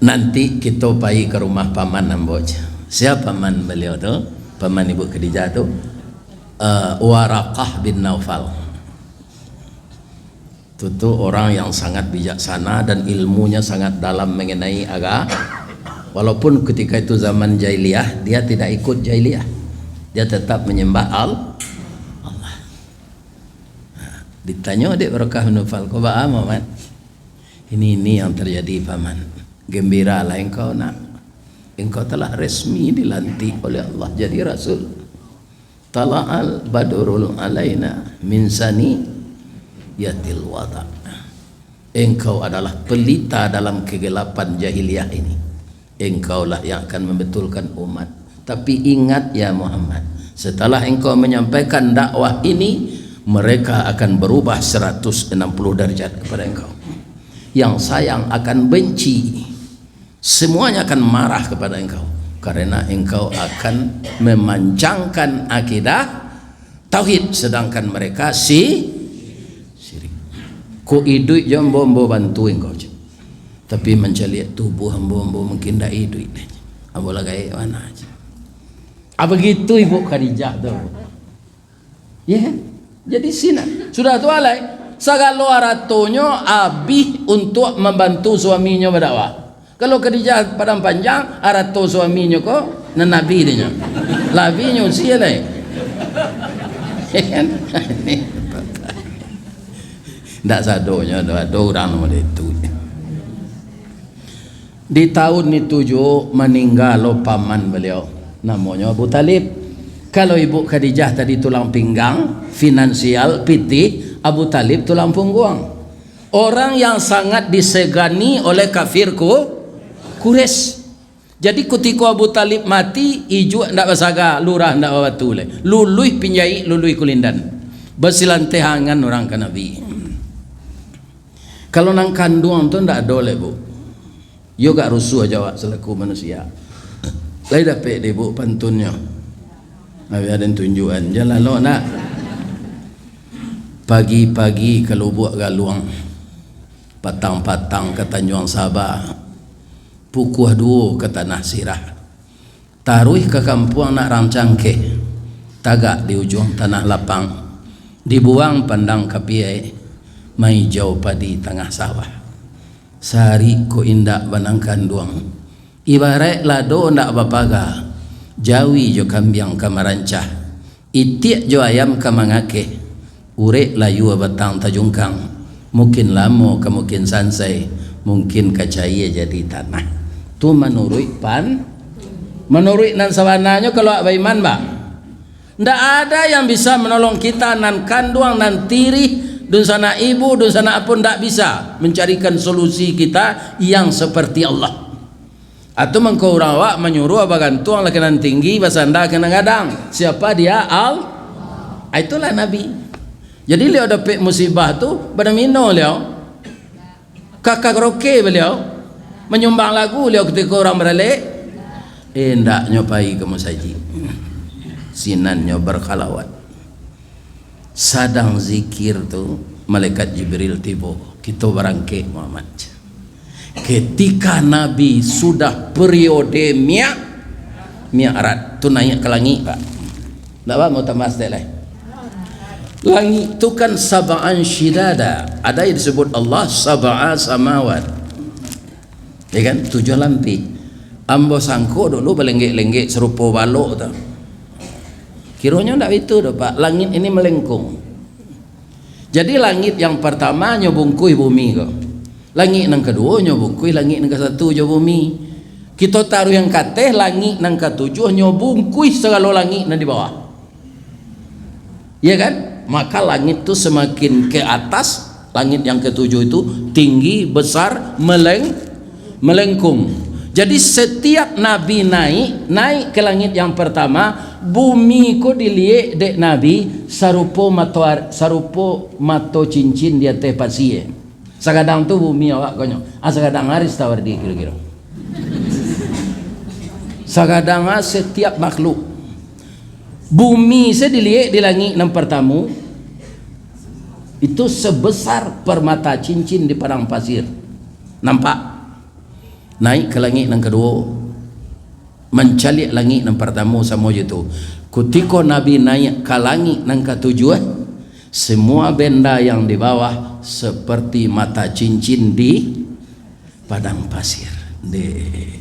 Nanti kito pai ka rumah paman ambo. Sia paman baliau tu? Paman Ibu Khadijah tu? Eh, Waraqah bin Naufal. Itu tu orang yang sangat bijaksana dan ilmunya sangat dalam mengenai agama. Walaupun ketika itu zaman jahiliyah, dia tidak ikut jahiliyah. Dia tetap menyembah Al-, Allah. Nah, ditanyo dek Waraqah bin Naufal, "Kau baa, Muhammad?" "Ini, ini yang terjadi, Paman." "Gembiralah engkau, nak. Engkau telah resmi dilantik oleh Allah jadi rasul." "Tala'al badrul alaina min saniyatil wada." Engkau adalah pelita dalam kegelapan jahiliyah ini. Engkaulah yang akan membetulkan umat. Tapi ingat, ya Muhammad, setelah engkau menyampaikan dakwah ini, mereka akan berubah seratus enam puluh derajat kepada engkau. Yang sayang akan benci. Semuanya akan marah kepada engkau, karena engkau akan memancangkan akidah tauhid, sedangkan mereka si-, syirik. "Ko iduik jo ambo, ambo bantu engkau, cek. Tapi mancaliak tubuah ambo, ambo mungkin ndak iduik deh, cek. Ambo lah gaek bana, cek." Ah, begitu Ibu Khadijah tu. Ya kan? Jadi sinan. Sudah tu alai, sagalo aratonyo abih untuak mambantu suaminyo badakwah. Kalau Khadijah Padang Panjang, arato suaminyo ko nan abih dinyo. Labihnyo usia lai. Ya kan? Ndak sadonyo doh, ado urang model itu. Di tahun itu juo maningga lo paman baliau, namonyo Abu Talib. Kalau Ibu Khadijah tadi tulang pinggang, finansial, pitih, Abu Talib tulang pungguang. Orang yang sangat disegani oleh kafir Ku-, Quraisy. Jadi, kutiko Abu Talib mati, ijuak ndak basaga, lurah ndak babatu lai. Luluih pinjaik, luluih kulindan. Basilanteh angan urang ka Nabi. Kalau nan kanduang tu ndak ado lai, Bu. Yo agak rusuah jo awak salaku manusia. Lai dapek dek Ibu pantunnyo? Abi aden tunjuakan, jan lalok nak. Pagi-pagi ka Lubuak Galuang, patang-patang ka Tanjuang Saba, pukua duo ka Tanah Sirah. Taruih ka kampuang nak rang cangkeh, tagak di ujuang tanah lapang, dibuang pandang ka piai, maijau padi tangah sawah. Sahari ko indak banang kanduang, ibaraik lado ndak bapaga, jawi jo kambiang ka marancah, itiak jo ayam ka mangakeh, urek layua batang tajungkang, mungkin lamo ka mungkin sansai, mungkin ka caia jadi tanah. Tu manuruik pan-, manuruik nan sabananyo kalau awak baiman, bah. Ndak ada yang bisa manolong kita, nan kanduang, nan tirih, dunsanak ibu, dunsanak apo, ndak bisa mancarikan solusi kita yang seperti Allah. Atau mangko urang awak manyuruah bagantuang lah ka nan tinggi, basanda ka nan gadang. Siapa dia? Al-, ah, itulah Nabi. Jadi, liau dapek musibah tu, badamino liau. Ka karaoke baliau, manyumbang lagu liau kutiko urang baralek. Eh, ndaknyo pai ka musajik. Sinannyo barkhalawat. Sadang zikir tu, malaikat Jibril tibo. "Kito barangkek, Muhammad." Ketika Nabi sudah periode mia-, Mi'raj, tu naiak ka langik, Pak. Ndak ba, mau tambah saketek lai. Langik tu kan sab'an syidada. Ada yang disebut Allah sab'a samawat. Ya kan? Tujuah lampik. Ambo sangko dulu balenggek-lenggek sarupo balok tu. Kironyo ndak baitu doh, Pak. Langik ini melengkung. Jadi, langik yang partamo nyo bungkuih bumi ko. Langik nan kaduo nyo bungkuih langik nan kasatu jo bumi. Kito taruih yang kateh, langik nan katujuah nyo bungkuih sagalo langik nan di bawah. Iya kan? Maka langik tu semakin ke atas, langik yang ketujuh itu tinggi, besar, meleng-, melengkung. Jadi, setiap Nabi naik, naik ke langit yang pertama, bumi ko diliek dek Nabi sarupo mato ar-, sarupo mato cincin di ateh pasie. Sagadang tu bumi awak konyo. Ah, sagadang Aris Tawardi kiro-kiro. Sagadang ah setiap makhluk. Bumi se diliek di langik nan partamo, itu sebesar permata cincin di padang pasir. Nampak? Naik ka langik nan kaduo, mancaliak langik nan partamo samo jo tu. Kutiko Nabi naiak ka langik nan katujuah, semua benda yang di bawah seperti mata cincin di padang pasir. Deh,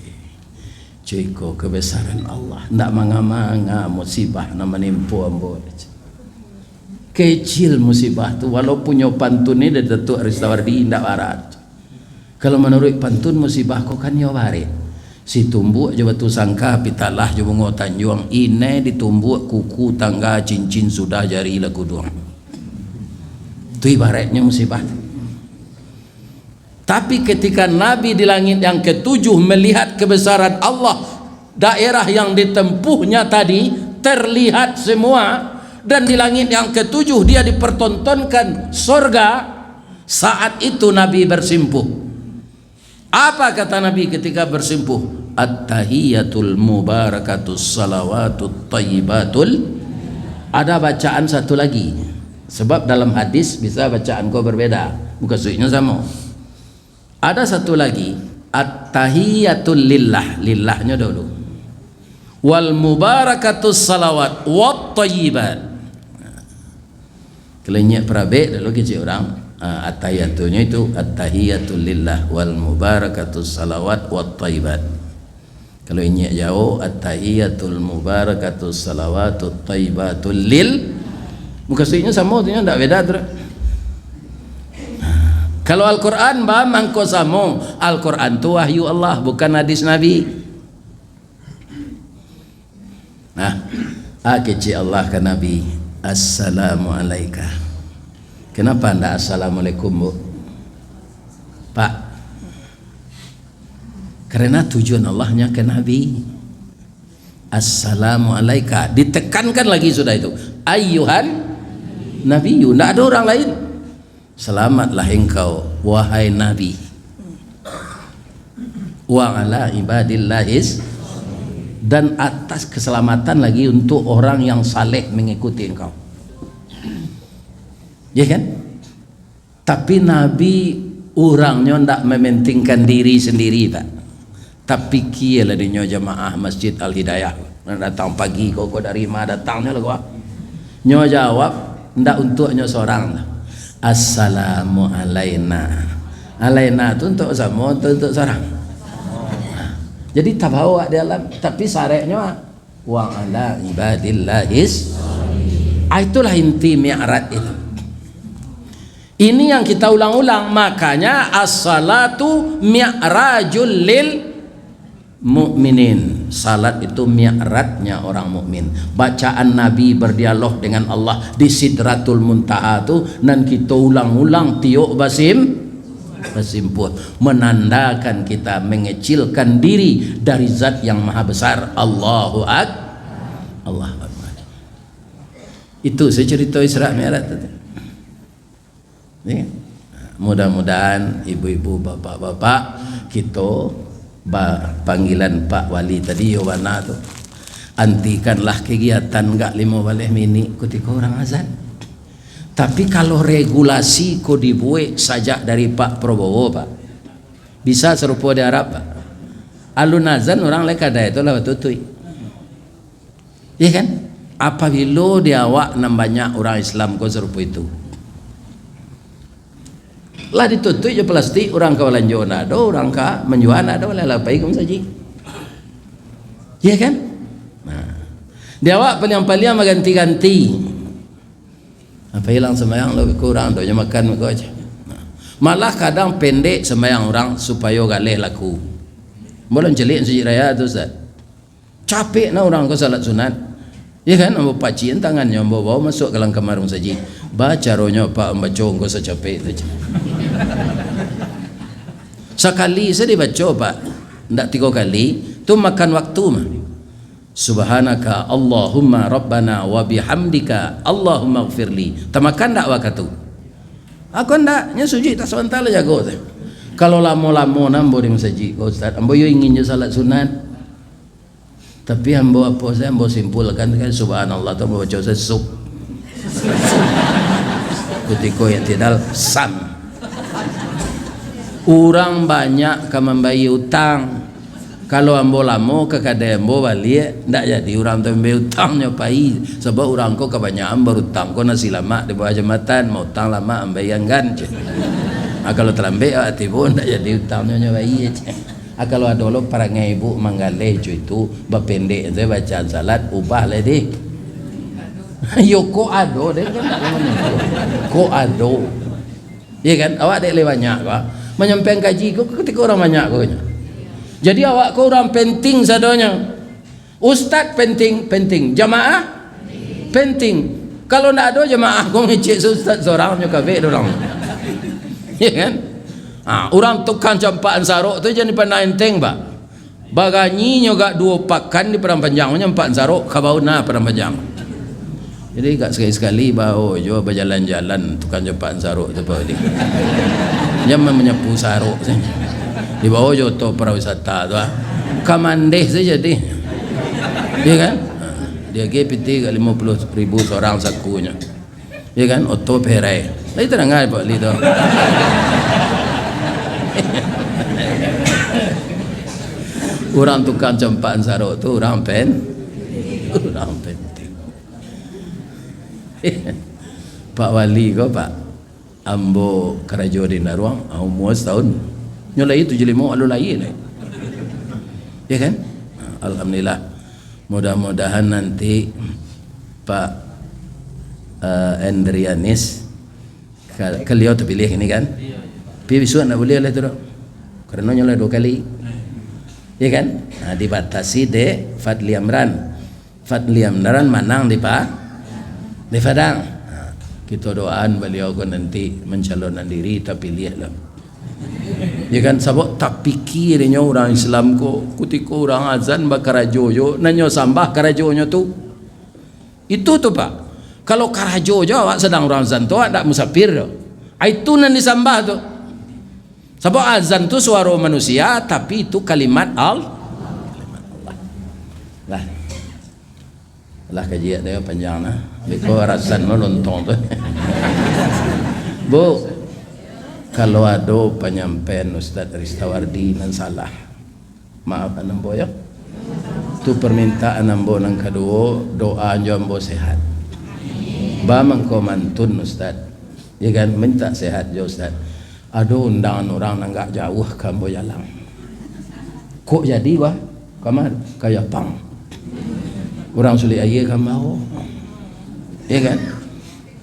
cuy, ko kebesaran Allah. Ndak manga-manga musibah nan manimpo ambo. Kecil musibah tu, walaupun nyo pantun ni dari Datuak Ristawardi, ndak barat. Kalau manuruik pantun, musibah ko kan nyo barek. Situmbuak jo Batusangka, Pitalah jo Bungo Tanjuang, inai ditumbuak kuku tangga cincin sudah jari lah kuduang. Tu ibaratnyo musibah tu. Tapi ketika Nabi di langit yang ketujuh melihat kebesaran Allah, daerah yang ditempuhnya tadi terlihat semua, dan di langit yang ketujuh dia dipertontonkan sorga, saat itu Nabi bersimpuh. Apa kata Nabi ketika bersimpuh? "At-tahiyatul mubarakatus salawatut thayyibatul." Ada bacaan satu lagi. Sebab dalam hadis bisa bacaan ko berbeda. Mukasuiknyo samo. Ada satu lagi, "At-tahiyatul lillah." Lillahnyo dulu. "Wal mubarakatus salawat wat thayyibat." Kalau inyiak parabek dulu kecek urang, ah, at-tahiyatunyo itu, "At-tahiyatul lillah wal mubarakatus salawat wat thayyibat." Kalau inyiak jauah, "At-tahiyatul mubarakatus salawatut thayyibatul lil." Mukasuiknyo samo tu nyo, ndak beda tu. Kalau Al-Quran, ba mangko samo. Al-Quran tu wahyu Allah, bukan hadis Nabi. Nah, ah, kecek Allah ka Nabi, "Assalamu alaika." Kenapa ndak "Assalamualaikum", Bu? Pak, karena tujuan Allahnya ke Nabi. "Assalamu alaika." Ditekankan lagi sudah itu, "Ayyuhan nabiyyu." Ndak ada orang lain. "Selamatlah engkau, wahai Nabi. Wa ala ibadillahis," dan atas keselamatan lagi untuk orang yang saleh mengikuti engkau. Ya kan? Tapi Nabi urangnyo ndak mementingkan diri sendiri, Pak. Tapikialah dinyo jamaah Masjid Al-Hidayah. Nan datang pagi ko, ko dari ma datangnyo lah ko. Nyo jawab, ndak untuak nyo sorang. "Assalamu alaina." Alaina tu untuak samo atau untuak sorang? Jadi tabawa di alam, tapi syaratnyo, "Wa ala ibadillahis." Ah, itulah inti Mi'raj itu. Ini yang kita ulang-ulang, makanya as-salatu mi'rajul lil mukminin. Salat itu mi'rajnya orang mukmin. Bacaan Nabi berdialog dengan Allah di Sidratul Muntaha tu, nan kito ulang-ulang tiok basim-, basimpuh, menandakan kita mengecilkan diri dari Zat yang Maha Besar. Allahu Ak-, Allahu Akbar. Itu sajo carito Isra Mi'raj tadi. Ya. Mudah-mudahan ibu-ibu, bapak-bapak, kito ba-, panggilan Pak Wali tadi, yo bana tu. Antikanlah kegiatan gak limo baleh minik kutiko urang azan. Tapi kalau regulasi ko dibuek sajak dari Pak Prabowo, Pak, bisa sarupo di Arab, Pak. Alun azan urang lai kadai tu lah batutuik. Iya kan? Apabilo di awak nan banyak urang Islam ko sarupo itu. Lah ditutuik jo plastik, urang ka balanjo ndak ado, urang ka manjua ndak ado, lah, lah pai ka masajik. Iya kan? Nah. Di awak paliang-paliang baganti-ganti. Apa ilang sambayang lo kurang, ado nyo makan ko aja. Nah. Malah kadang pendek sambayang urang supayo galeh laku. Boleh celik masajik raya tu, Ustaz. Capek nah urang ko salat sunat. Ya kan, ambo pacian tangannyo, ambo bawa masuak ka dalam kamar masajik. Ba caronyo Pak mambaco ko sacapek tu, cak. Sakali sajo dibaco, Pak. Ndak tigo kali, tu makan waktu mah. Subhanaka Allahumma Rabbana wa bihamdika Allahumma gfirli. Tamakan ndak wakatu? Aku ndak, nyo sujuik tak sabanta lah jago tu. Kalau lamo-lamo nah ambo di masajik ko, Ustaz, ambo yo ingin jo salat sunat. Tapi ambo apo sajo, ambo simpulkan kan, subhanallah tu ambo baco sesuk. Kutiko iktidal, sam. Urang banyak ka mambayia utang. Kalau ambo lamo ka kadai ambo baliak, ndak jadi urang tu ambiak utangnyo pai, sabab urang ko kabanyakan barutang ko nasi lamak di bawah jambatan, mautang lamak ambiak anggan, ceh. Ah, kalau talambek awak tibo, ndak jadi utangnyo nyo pai, ceh. Ah, kalau ado lo parangai ibuk manggaleh jo itu, bapendek sajo bacaan salat, ubah lai deh. Yo, kok ado deh, kan ndak manyangko. Kok ado. Iya kan? Awak dek lai banyak ko, manyampaian kaji ko, kutiko urang banyak ko nyo. Jadi awak ko urang penting sadonyo. Ustad penting, penting. Jamaah penting. Kalau ndak ado jamaah ko, ngecek se ustad sorang nyo kabek do urang. Iya kan? Ha, urang tukang campakan sarok tu jan dipandang enteng, bah. Baganyi nyo agak duo pakan di Padang Panjang, nyo ampek sarok, ka bawah na Padang Panjang. Jadi, agak sakali-sakali bao jo bajalan-jalan tukang campakan sarok tu, Pak Wali. Jan manyapu sarok sajo. Dibawo jo oto pariwisata tu, ah. Ka mandeh sajo deh. Iya kan? Ha, diagiah pitih agak limo puluah ribu sorang sakunyo. Iya kan? Oto perai. Lai tadanga Pak Wali tu. Urang tukang campakan sarok tu urang pen-, urang penting. Pak Wali ko, Pak, ambo karajo di Naruang, ah, umua satahun. Nyo lahia tujuah limo, alun lahia lai. Ya kan? Alhamdulillah. Mudah-mudahan nanti Pak, eh, Endrianis, ka-, baliau tapiliah kini kan? Tapi bisuak ndak buliah lai tu doh. Karano nyo lah duo kali. Ya kan? Nah, dibatasi dek Fadli Amran. Fadli Amran manang di Pa-, di Padang. Nah, kito doaan baliau ko nanti mancalonkan diri, tapiliah lah. Ya kan, sabab tapikia dek nyo urang Islam ko, kutiko urang azan bakarajo jo, nan nyo sambah karajonyo tu. Itu tu, Pak. Kalau karajo jo awak sadang urang azan tu, awak ndak musafir tu. Ah, itu nan disambah tu. Sabab azan tu suaro manusia, tapi itu kalimat Al-, kalimat Allah. Lah. Lah kaji ado panjang nah. Beko arasan lo lontong tu. Bu, kalau ado panyampaian Ustaz Ristawardi nan salah, maafkan ambo yo. Tu permintaan ambo nan kaduo, doa jo ambo sehat. Ba mangko mantun Ustaz. Ya kan, minta sehat jo Ustaz. Ado undangan urang nan agak jauah ka ambo jalang. Kok jadi, bah? Ka ma? Ka Japang. Urang sulik aia ka ambo. Ya kan?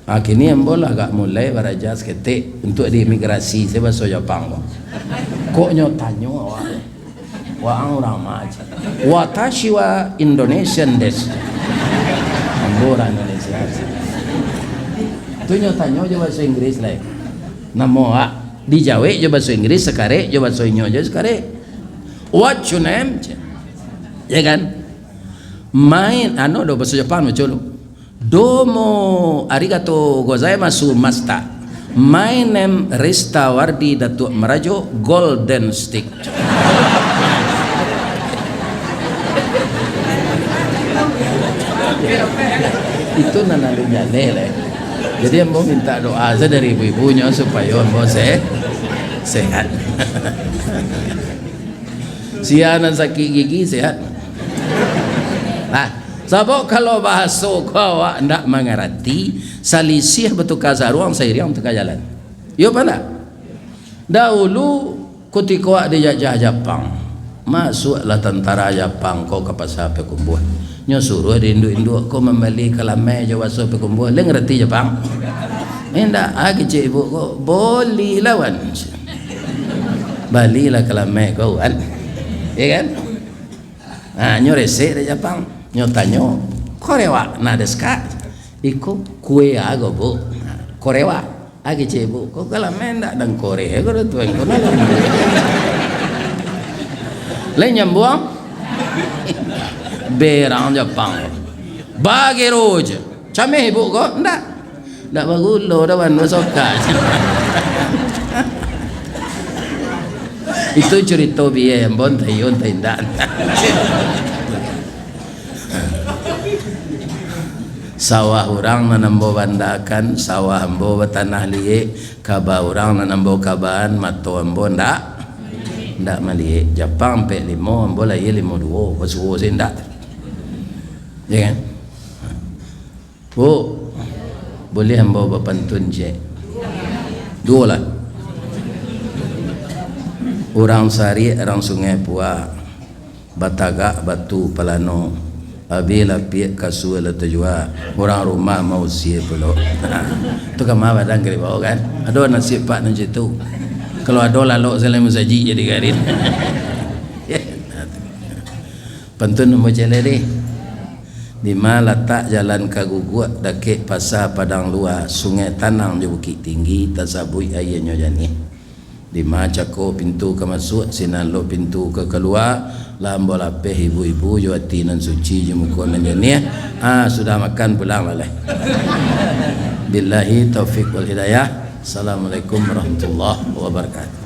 Ah, kini ambo lah agak mulai baraja saketek untuak di imigrasi, se bahaso Japang ko. Kok nyo tanyo awak. Waang urang ma, cek. Watashi wa Indonesian desu. Ambo urang Indonesia, cek. Tu nyo tanyo jo bahaso Inggris lai. Namo awak? Dijawek jo bahaso Inggris sakarek, jo bahaso inyo jo sakarek. What your name? Cek. Ya kan? Main, anu do bahaso Jepang baco lu. Domo arigato gozaimasu masta. My name Rista Wardi Datuak Marajo Golden Stick. Itu nan alun jaleh lai. Jadi ambo minta doa sajo dari ibu-ibunyo supayo ambo se-, sehat. Sia nan sakik gigi sehat. Nah, sabab kalau bahaso ko awak ndak mangarati, salisiah batuka saruang, sairiang batuka jalan. Iyo apa ndak? Dahulu, kutiko awak dijajah Japang, masuaklah tantara Japang ko ka pasa Payakumbuah. Nyo suruah dek induak-induak ko mambali kalamai jo baso Payakumbuah. Lai ngarati Japang? Indak, ah, kecek ibuk ko, "Bolilah, wan." Balilah kalamai ko, wan. Ya kan? Nah, nyo resek dek Japang. Nyo tanyo, "Korewa nan desu ka?" "Iko kue ago, Bu." Nah, "Korewa." Ah, kecek ibuk ko, "Kalamai ndak dangkore ko, tuan ko, nah." Lai nyambuang? Berang Japang. Bagero je. Cameh ibuk ko? Ndak. Ndak bagulo doh, wan, basoka. Itu curito bia ambo, antah iyo, antah indak. Sawah urang nan ambo bandakan, sawah ambo batanah liek, kaba urang nan ambo kabaan, mato ambo ndak. Ndak maliek, Japang ampek limo, ambo lahia limo duo, basuo se ndak. Ya kan? Bu, buliah ambo bapantun ciek? Duo lah. Urang Sariak, urang Sungai Puak, batagak batu palano, abih lapiak kasua lah tajua, urang rumah mausia pulo. Tu kama padang karibau kan? Ado nasib pak nan cak tu. Kalau ado lalok salain musajik jadi garin. Pantun ambo ciek lai deh. Dima latak jalan ka Guguak, dakek Pasa Padang Lua, Sungai Tanang jo Bukik Tinggi, tasabuik aianyo janiah. Dima cako pintu ka masuak, sinan lo pintu ka kalua, lah ambo lapeh ibu-ibu jo ati nan suci jo muko nan janiah. Ah, sudah makan pulang lah leh. Billahi taufik wal hidayah. Assalamualaikum warahmatullahi wabarakatuh.